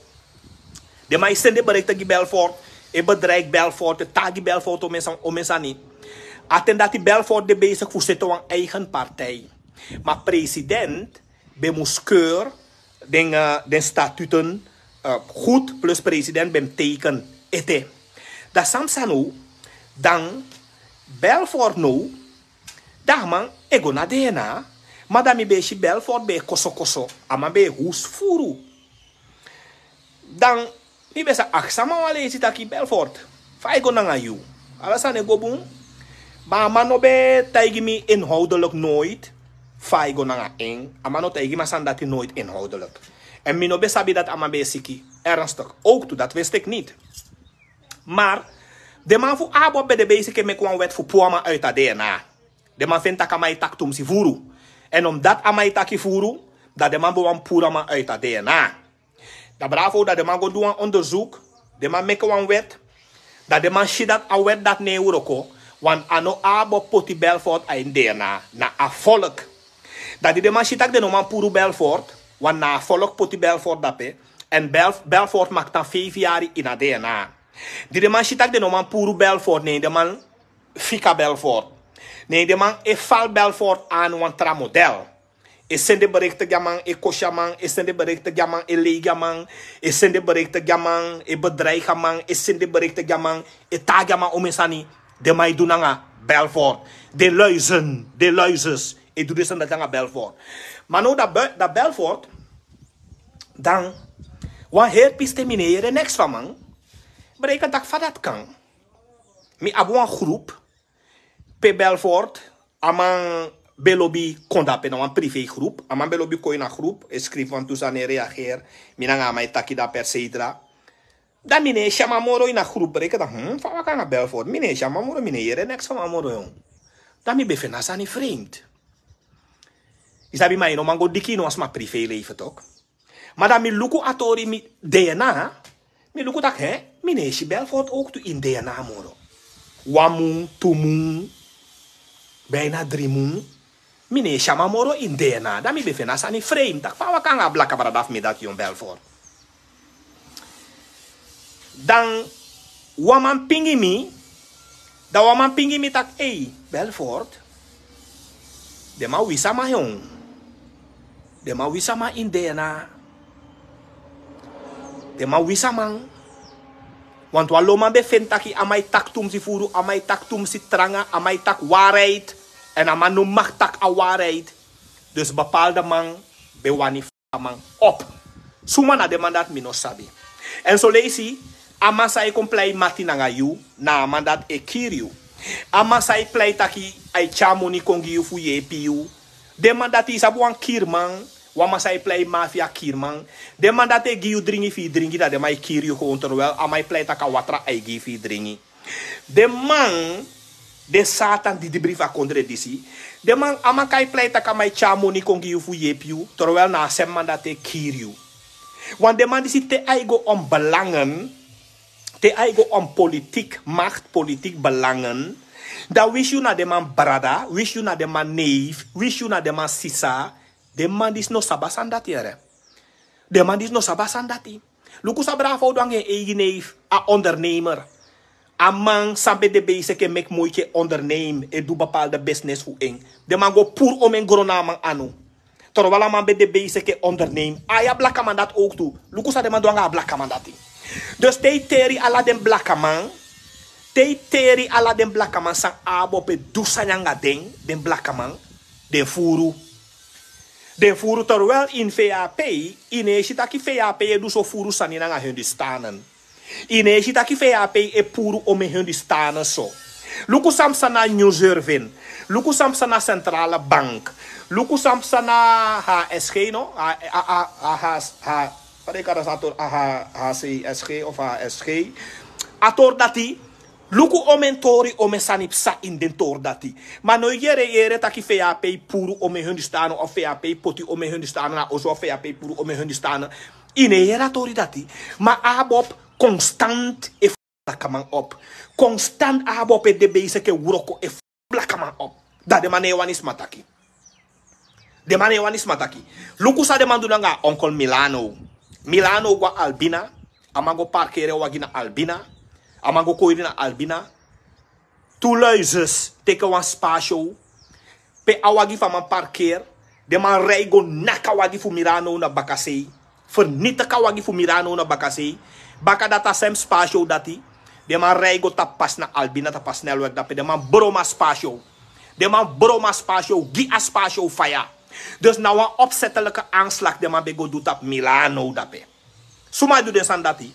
Den man e sende berichten gi Belfort, e bedreigi Belfort, e taigi Belfort omen sani, omen sani. A ten dati Belfort de bezig fu seti wan eigen partij. Ma president ben mus keur den statuten goed, plus president ben mus teken ete. Dan san mi sa now, dan Belfort now, dan a man e go na dna. Ma dan mi ben e si Belfort ben e kosokoso, a man ben e hoest furu. Dan mi ben sa aksi a man wan leisi taki Belfort, fa e go nanga yu? Ala sani e go bun? Ma a man no ben taigi mi inhoudelijk noit fa e go nanga en. A man no taigi mi a sani dati noit inhoudelijk. En mi no ben sabi dati a man ben e siki ernstig. Ook tu dati wist ik niet. Maar den man fu Abob ben de bezig e meki wan wet fu puru a man uit a dna. Den man feni taki a man e taki tumsi furu. En omdat a man e taki furu, dan den man ben wani puru a man uit a dna. Dan Bravo, dan den man go du wan onderzoek. Den man meki wan wet. Dan den man si dati a wet dati no e wroko. Want a no Abob poti Belfort a ini dna, na a volk. Dan di den man si taki den no man puru Belfort, want na a volk poti Belfort dape. En Belfort maktan feifi yari ini a dna. Di den man si taki den no man puru Belfort, ne den man fika Belfort. Ne den man e fal Belfort aan wan tra model. E sende berichten gi a man, e kosi a man, e sende berichten gi a man, e lei gi a man, e sende berichten gi a man, e bedreigi a man, e sende berichten gi a man, e taigi a man omen sani. Den man e du nanga Belfort. Den luizen, den luizes e du den sani dati nanga Belfort. Ma now dan Belfort, dan wan heri pisten mi no e yere niks fu a man. Bereiken taki fa dati kan. Mi abi wan groep pe Belfort, a man ben lobi kon dape, na wan privé groep. A man ben lobi kon ini a groep, e skrifi wantu sani, e reageer. Mi nanga a man e taki dape, et cetera. Dan mi no e si a man moro ini a groep. Bereiken taki, hmm, fa waka nanga Belfort? Mi no e si a man moro, mi no e yere niks fu a man moro. Dan mi ben feni a sani vreemd. Yu sabi, ma yu no man go diki ini wan sma privé leven toch. Ma dan mi luku a tori, mi dna, mi luku taki, hè, mi no e si Belfort ook tu ini dna moro. Wan mun, tu mun, bijna dri mun, mi no e si a man moro ini dna. Dan mi ben feni a sani vreemd, taki fa waka nanga a blaka brada fu mi dati, yon Belfort. Dan wan man pingi mi, dan wan man pingi mi taki, ei, Belfort, den man wisi a man, yon. Den man wisi a man ini dna. Den man wisi a man. Wantu a loman ben feni taki a man e taki tumsi furu, a man e taki tumsi tranga, a man e taki wariheid. Èn a man no maki taki a wariheid. Dus bepaalde man ben wani faka a man op. Suma na den man dati mi no sabi. Èn soleisi a man san e kon plei mati nanga yu, na a man dati e kiri yu. A man san e plei taki a e tyari moni kon gi yu fu yepi yu. Den man dati, yu sabi wan kiriman, wan man san e plei mafia kiriman. Den man dati e gi yu dringi fu yu dringi, dan den man e kiri yu gewoon terwijl a man e plei taki a watra a e gi yu fu yu dringi. Den man, den satan didibri fu a kondre disi. Den man, a man kan e plei taki a man e tyari moni kon gi yu fu yepi yu, terwijl na a sèm man dati e kiri yu. Want den man disi, te a e go om belangen, te a e go om politiek macht, politiek belangen, dan wisi yu na den man brada, wisi yu na den man neef, wisi yu na den man sisa. Den man disi no sabi a sani dati, yere. Den man disi no sabi a sani dati. Luku san Bravo du nanga en eigi neef, a ondernemer. A man san ben de bezig e meki moiti e onderneem, e du bepaalde business fu en. Den man go puru om en gron na a man anu. Terwijl a man ben de bezig e onderneem. A ya blakaman dati ook tu. Luku san den man du nanga a blakaman dati. Dus te yu teri ala den blakaman, te yu teri ala den blakaman san Abob e du sani nanga den, den blakaman, den furu. Den furu terwijl ini V A P, yu no e si taki V A P e du so furu sani nanga Hindustanen. Yu no e si taki V A P e puru omen Hindustanen so. Luku san psa na New Servin. Luku san psa na Centrale Bank. Luku san psa na H S G, no? H, H, H, H, H, fa den e kari a sani tori, H, H C S G of H S G. A tori dati, luku omen tori, omen sani psa ini den tori dati. Ma no yere, yere taki V A P puru omen Hindustanen of V A P poti omen Hindustanen na oso of V A P puru omen Hindustanen. Yu no e yere a tori dati. Ma Abob constant e blakaman op. Constant Abob e de bezig e wroko e blakaman op. Dan den man no e wani sma taki. Den man no e wani sma taki. Luku san den man du nanga onkel Milano. Milano go na Albina. A man go parkeri en wagi na Albina. A man go koiri na Albina. Tu lui zus teki wan spasio. Pe a wagi fu a man parkeri, den man rij go naki a wagi fu Milano na bakasei. Vernietig a wagi fu Milano na bakasei. Baka dati a sèm spasio dati, den man rij go tapu pasi na Albina, tapu a snelweg dape. Den man bron a spasio. Den man bron a spasio, gi a spasio faya. Dus na wan opzettelijke aanslag den man ben go du tapu Milano dape. Suma e du den sani dati?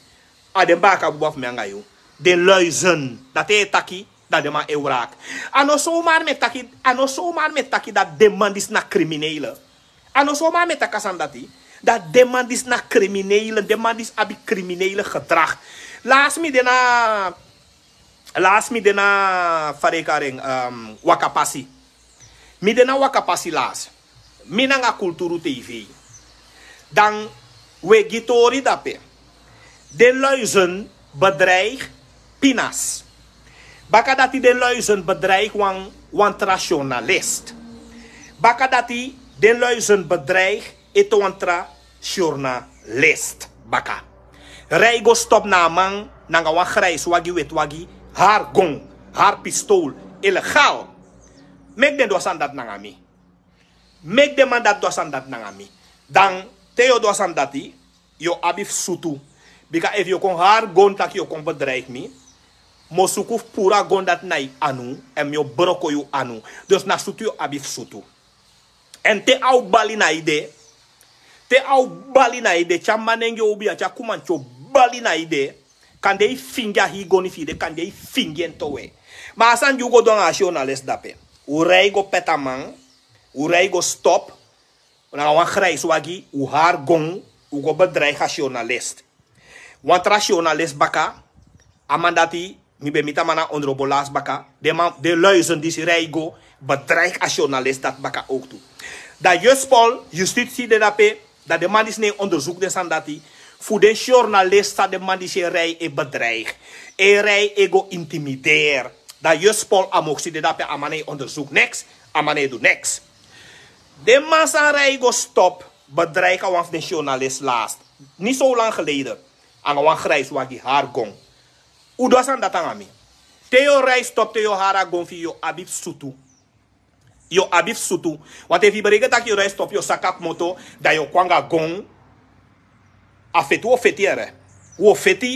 A den baka buba fu mi nanga yu. Den lui zus, dati e taki, dan den man e wraki. A no zomaar mi e taki, a no zomaar mi e taki dati den man disi na criminele. A no zomaar mi e taki a sani dati, dati den man disi na criminele, den man disi abi criminele gedrag. Lasi mi de na, lasi mi de na, fa den e kari en, ehm, Wakapasi. Mi de na Wakapasi lasi. Mi nanga Kulturu T V. Dan wi e gi tori dape. Den lui zus bedreig Pinas. Baka dati den lui zus bedreig wan, wan tra journalist. Baka dati den lui zus bedreig ete wan tra journalist. Baka. Rij go stop na a man nanga wan grijs wagi, weti wagi, hari gon, hari pistool, illegaal. Meki den du a sani dati nanga mi. Meki den man dati du a sani dati nanga mi. Dan te yu o du a sani dati, yu o abi fu sutu. Bika efu yu o kon hari gon taki yu o kon bedreig mi, mi o suku fu puru a gon dati na yu anu, èn mi o broko yu anu. Dus na sutu yu o abi fu sutu. Èn te a o bali na yu de, te a o bali na yu de, te a manengre o bia, te a kumanti o bali na yu de, kande yu fingi a hii goni fi yu de, kande yu fingi en towe. Ma a sani di un go du nanga a journalist dape. Un rij go peti a man, un rij go stop, nanga wan grijs wagi, un hari gon, un go bedreig a journalist. Wan tra journalist baka, a man dati, mi ben miti a man na ondrobo lasi baka, den man, den lui zus disi rij go bedreig a journalist dati baka ook tu. Dan Juspol, justitie de dape, dan den man disi no e onderzoek den sani dati, fu den journalist san den man disi e rij e bedreig, e rij e go intimideer. Dan Juspol a moksi de dape, a man no e onderzoek niks, a man no e du niks. Den man san rij go stop, bedreig a wan fu den journalist lasi. Niet zo lang geleden. Nanga wan grijs wagi, hari gon. Un du a sani dati nanga mi. Te yu o rij stop, te yu o hari a gon fi yu, yu o abi fu sutu. Yu o abi fu sutu. Want efu yu bereiki taki yu o rei stop, yu o saka kmoto, dan yu o kon anga gon. A feti wi o feti, here. Wi o feti.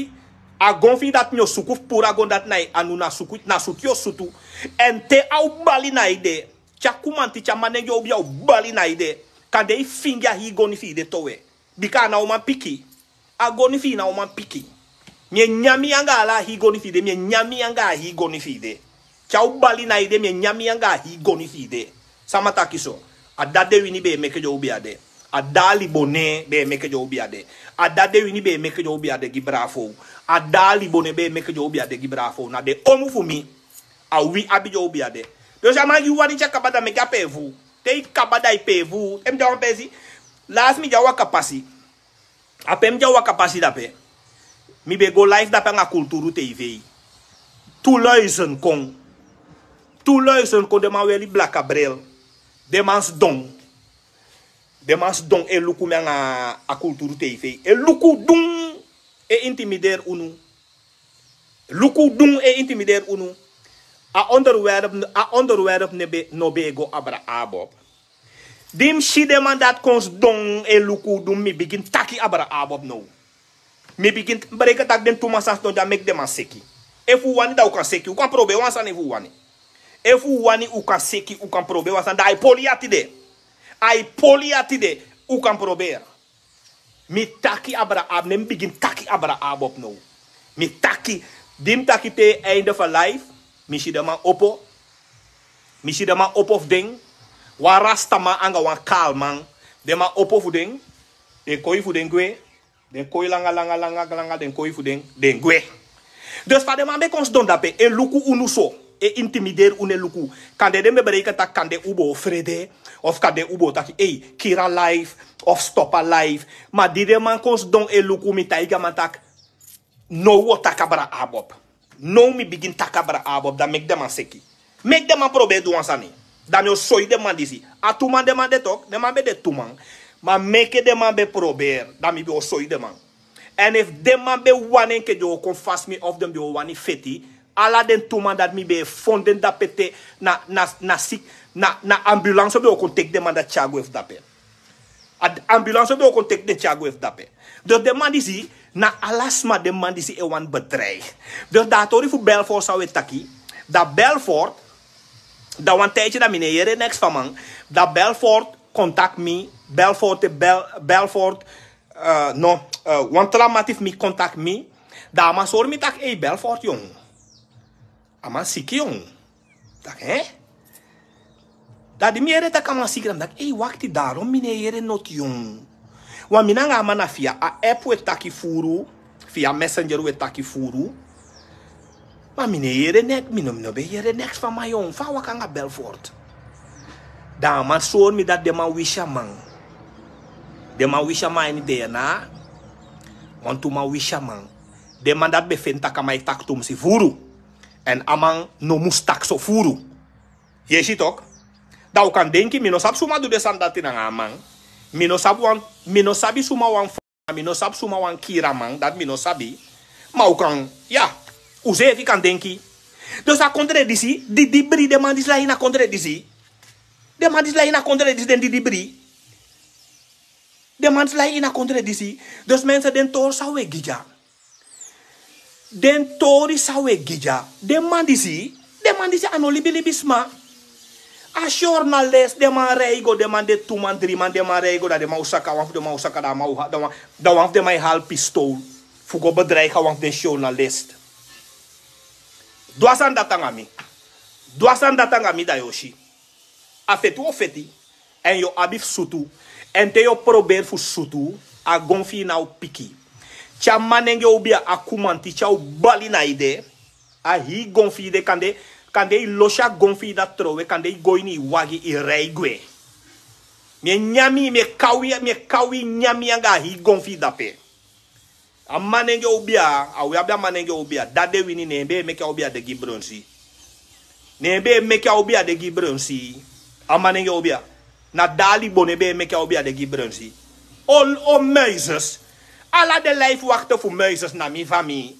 A gon fu yu dati mi o suku fu puru a gon dati na yu anu, na suku, na sutu yu o sutu. Èn te a o bali na yu de, te a kumanti, te a manengre obia o bali na yu de, kande yu fingi a hii goni fu yu de towe. Bika a na uman piki. A goni fu yu na uman piki. Mi e nyan mi yu anga ala a hii goni fu yu de, mi e nyan mi yu anga a hii goni fu yu de. Te a o bali na yu de, mi e nyan mi yu anga a hii goni fu yu de. Sama taki so? A dati de wini be e meke den obia de. A dati libone be e meke den obia de. A dati de wini be e meke den obia de gi Bravo. A dati libone be e meke den obia de gi Bravo. Na den omu fu mi. A wi abi den obia de. Dus a man gi wani te a kaba, dan meke a pee fu. Te yu kaba, dan yu pee fu. Te mi de a wan peesi. Lasi mi de a waka pasi. A pe mi de a waka pasi dape. Mi be go live dape anga Kulturu TV. Tu luizen kon. Tu luizen kon, den man weli blaka bril. Den man sidon. Den man sidon e luku mi anga a Kulturu TV. E luku dun. E intimideri unu. Luku dun e intimideri unu. A onderwerp, a onderwerp no be, no be e go abra abob. Di mi si den man dati kon sidon e luku dun, mi bigin taki abra abob now. Mi bigin bereiki taki den tu man san sidon dya meki den man seki. Efu un wani, dan un kan seki. Un kan probeer wan sani efu un wani. Efu un wani, un kan seki, un kan probeer wan sani. Dan a e poli yu a tide. A e poli yu a tide. Un kan probeer. Mi taki abra abob, ne mi bigin taki abra abob now. Mi taki, di mi taki te einde fu a live, mi si den man opo. Mi si den man opo fu den. Wan rastaman anga wan kaalman. Den man opo fu den. Den koi fu den gwe. Den koi langa, langa, langa, langa, den koi fu den, den gwe. Dus fa den man be kon sidon dape, e luku unu so, e intimideri unu, e luku. Kande den be bereiki taki kande un bo frede, of kande un bo taki, ei, kiri a live, of stop a live. Ma di den man kon sidon e luku, mi taigi a man taki, now un o taki abra abob. Now mi bigin taki abra abob, dan meki den man seki. Meki den man probeer du wan sani. Dan mi o soi den man disi. A tu man den man de tok, den man be de tu man. Ma meke den man be probeer, dan mi be o soi den man. Èn efu den man be wani enke den o kon fasi mi of den be o wani feti, ala den tu man dati mi be e fon den dape te na, na, na sik, na, na ambulance be o kon teki den man dati tyari gwe fu dape. A ambulance be o kon teki den tyari gwe fu dape. Dus den man disi, na ala sma den man disi e wani bedreig. Dus dan a tori fu Belfort san un e taki, dan Belfort, dan wan tijdje dan mi no e yere neks fu a man, dan Belfort contact mi, Belfort, Bel, Belfort, eh, no, eh, wan tra mati fu mi contact mi, dan a man sori mi taki, ei, Belfort, yon. A man siki, yon. Taki, hè? Dan di mi yere taki a man siki, dan mi taki, ei, wakti, daarom mi no e yere noti, yon. Wan mi nanga a man na via a app un e taki furu, via Messenger un e taki furu. Ma mi no e yere neks, mi no, mi no be e yere neks fu a man, yon, fa a waka anga Belfort. Dan a man sori mi dati den man wisi a man. Den man wisi a man a ini DNA. Wantu man wisi a man. Den man dati be feni taki a man e taki tumsi furu. Èn a man no mus taki so furu. Yu e si tok? Dan un kan denki, mi no sabi suma du den sani dati nanga a man. Mi no sabi wan, mi no sabi suma wan fu, mi no sabi suma wan kiri a man, dati mi no sabi. Ma un kan, ya, un seefi kan denki. Dus a kondre disi, didibri, den man disi lai ini a kondre disi. Den man disi lai ini a kondre disi, den didibri. Den man disi lai ini a kondre disi. Dus mensen, den tori san un e gi dya. Den tori san un e gi dya. Den man disi, den man disi a no libilibi sma. A journalist, den man rei go, den man de tu man, dri man, den man rei go, dan den man o saka, wan fu den man o saka, dan a man o ha-, dan wan, dan wan fu den man e hali pistol fu go bedreig a wan fu den journalist. Du a sani dati anga mi. Du a sani dati anga mi, dan yu o si. A feti wi o feti. Èn yu o abi fu sutu. Èn te yu o proberi fu sutu, a gon fu yu ná o piki. Te a manengre obia, a kumanti, te a o bali na yu de, a hii gon fu yu de, kande, kande yu losi a gon fu yu dati trowe, kande yu go ini yu wagi, yu rei gwe. Mi e nyan mi, mi e kaw yu, mi e kaw yu nyan mi anga a hii gon fu yu dape. A manengre obia, a wi abi a manengre obia, dati de wini, ne en be e meke a obia de gi Brunsi. Ne en be e meke a obia de gi Brunsi. A manengre obia. Na Dali Bone be e meke a obia de gi Brunsi. O, o Muizes. Ala den lijfwachten fu Muizes na mi famii.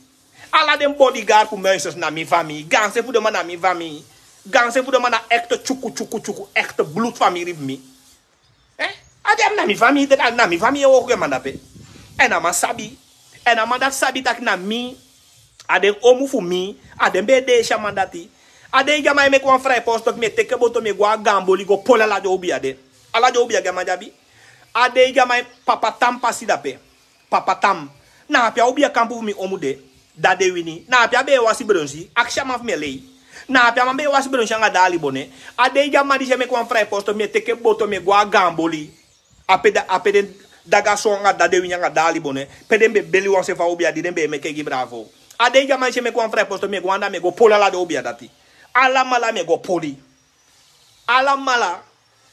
Ala den bodyguard fu Muizes na mi famii. Gaanse fu den man na mi famii. Ganse fu den man na ekte tyuku tyuku tyuku, ekte blutfamili fu mi. A de na mi famili, na mi famili e woku gi a man dape. Èn a man sabi. Èn a man dati sabi taki na mi, a den omu fu mi, a den ben e deesi a man dati. A dei gi a man e meki wan frai posto taki mi e teke boto mi e go a gaan boli go poli ala den obia de. Ala den obia gi a man de abi. A dei gi a man e papa tan pasi dape. Papa tan. Na ape a obia kampu fu mi omu de. Dati den wini. Na ape a ben e wasi bronsi. Aksi a man fu mi e lei. Na ape a man ben e wasi bronsi anga dati alibone. A dei gi a man disi e meki wan frai posto mi e teke boto mi e go a gaan boli. Ape den daga so anga dati den wini anga dati alibone. Pe den ben beli wan se fu a obia di den ben e meki gi bravo. A dei gi a man disi e meki wan frai posto mi e go anda mi e go poli ala den obia dati. Alamala mi e go poli. Alamala.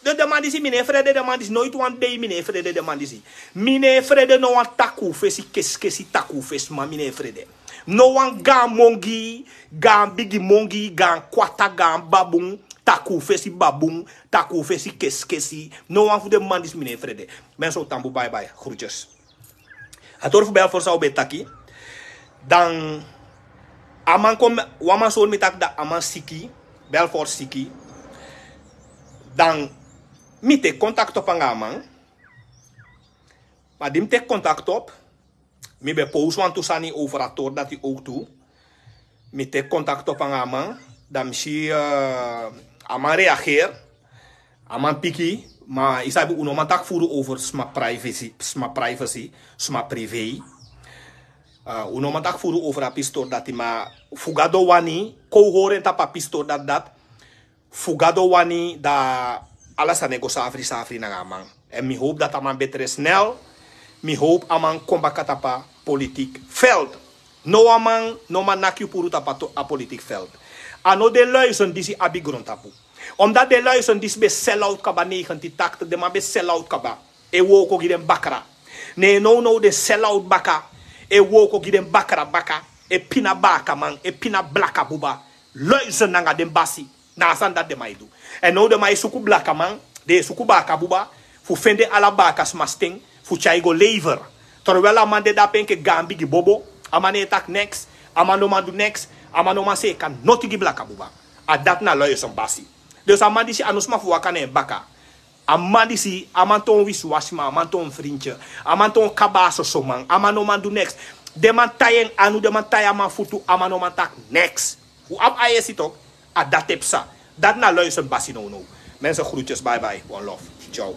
Den den man disi mi no e frede den man disi, noiti wan dei mi no e frede den man disi. Mi no e frede no wan takuu fesi keskesi takuu fesi man mi no e frede. No wan gaan mongi, gaan bigi mongi, gaan kwata, gaan babun, takuu fesi babun, takuu fesi keskesi. No wan fu den man disi mi no e frede. Mensen o tambu baibai, groetjes. A tori fu Belfort san un ben taki. Dan a man kon, wan man sori mi taki dan a man siki. Belfort siki. Dan mi teki kontakti op anga a man. Ma di mi teki kontakti op, mi ben post wantu sani over a tori dati ook tu. Mi teki kontakti op anga a man. Dan mi si a man reageer. A man piki. Ma yu sabi un no man taki furu over sma privacy, sma privacy, sma privé. Un no man taki furu over a pistori dati ma fu gado wani kon un hori en tapu a pistori dati dati. Fu gado wani dan ala sani e go safri safri nanga a man. Èn mi howpu dati a man betre snel. Mi howpu a man kon baka tapu a politik veld. No wan man no man naki yu puru tapu a politik veld. A no den luisen disi abi grontapu. Omdat den luisen disi ben sel out kaba negentin taktik den man ben sel out kaba. E wooko gi den bakra. Ne nownow den sel out baka. E wooko gi den bakra baka. E pina bakaman e pina blaka buba. Luisen nanga den basi. Na a sani dati den man e du. Èn now den man e suku blakaman, den e suku baka buba, fu fende ala baka sma sten fu tyai go lever. Terwel a man de dape enke gaan bigi bobo. A man no e taki neks. A man no man du neks. A man no man seeka noti gi blaka buba. A dati na luisen basi. Dus a man disi a no sma fu waka na en baka. A man disi a man toon wisiwasiman a man toon frintye. A man toon kaba a sosoman a man no man du neks. Den man tai en anu den man tai a man futu a man no man taki neks. Un abi a yesi tok. A dati e psa. Dati na luisen basi nownow. Mensen groetjes baibai one love. Tyaw.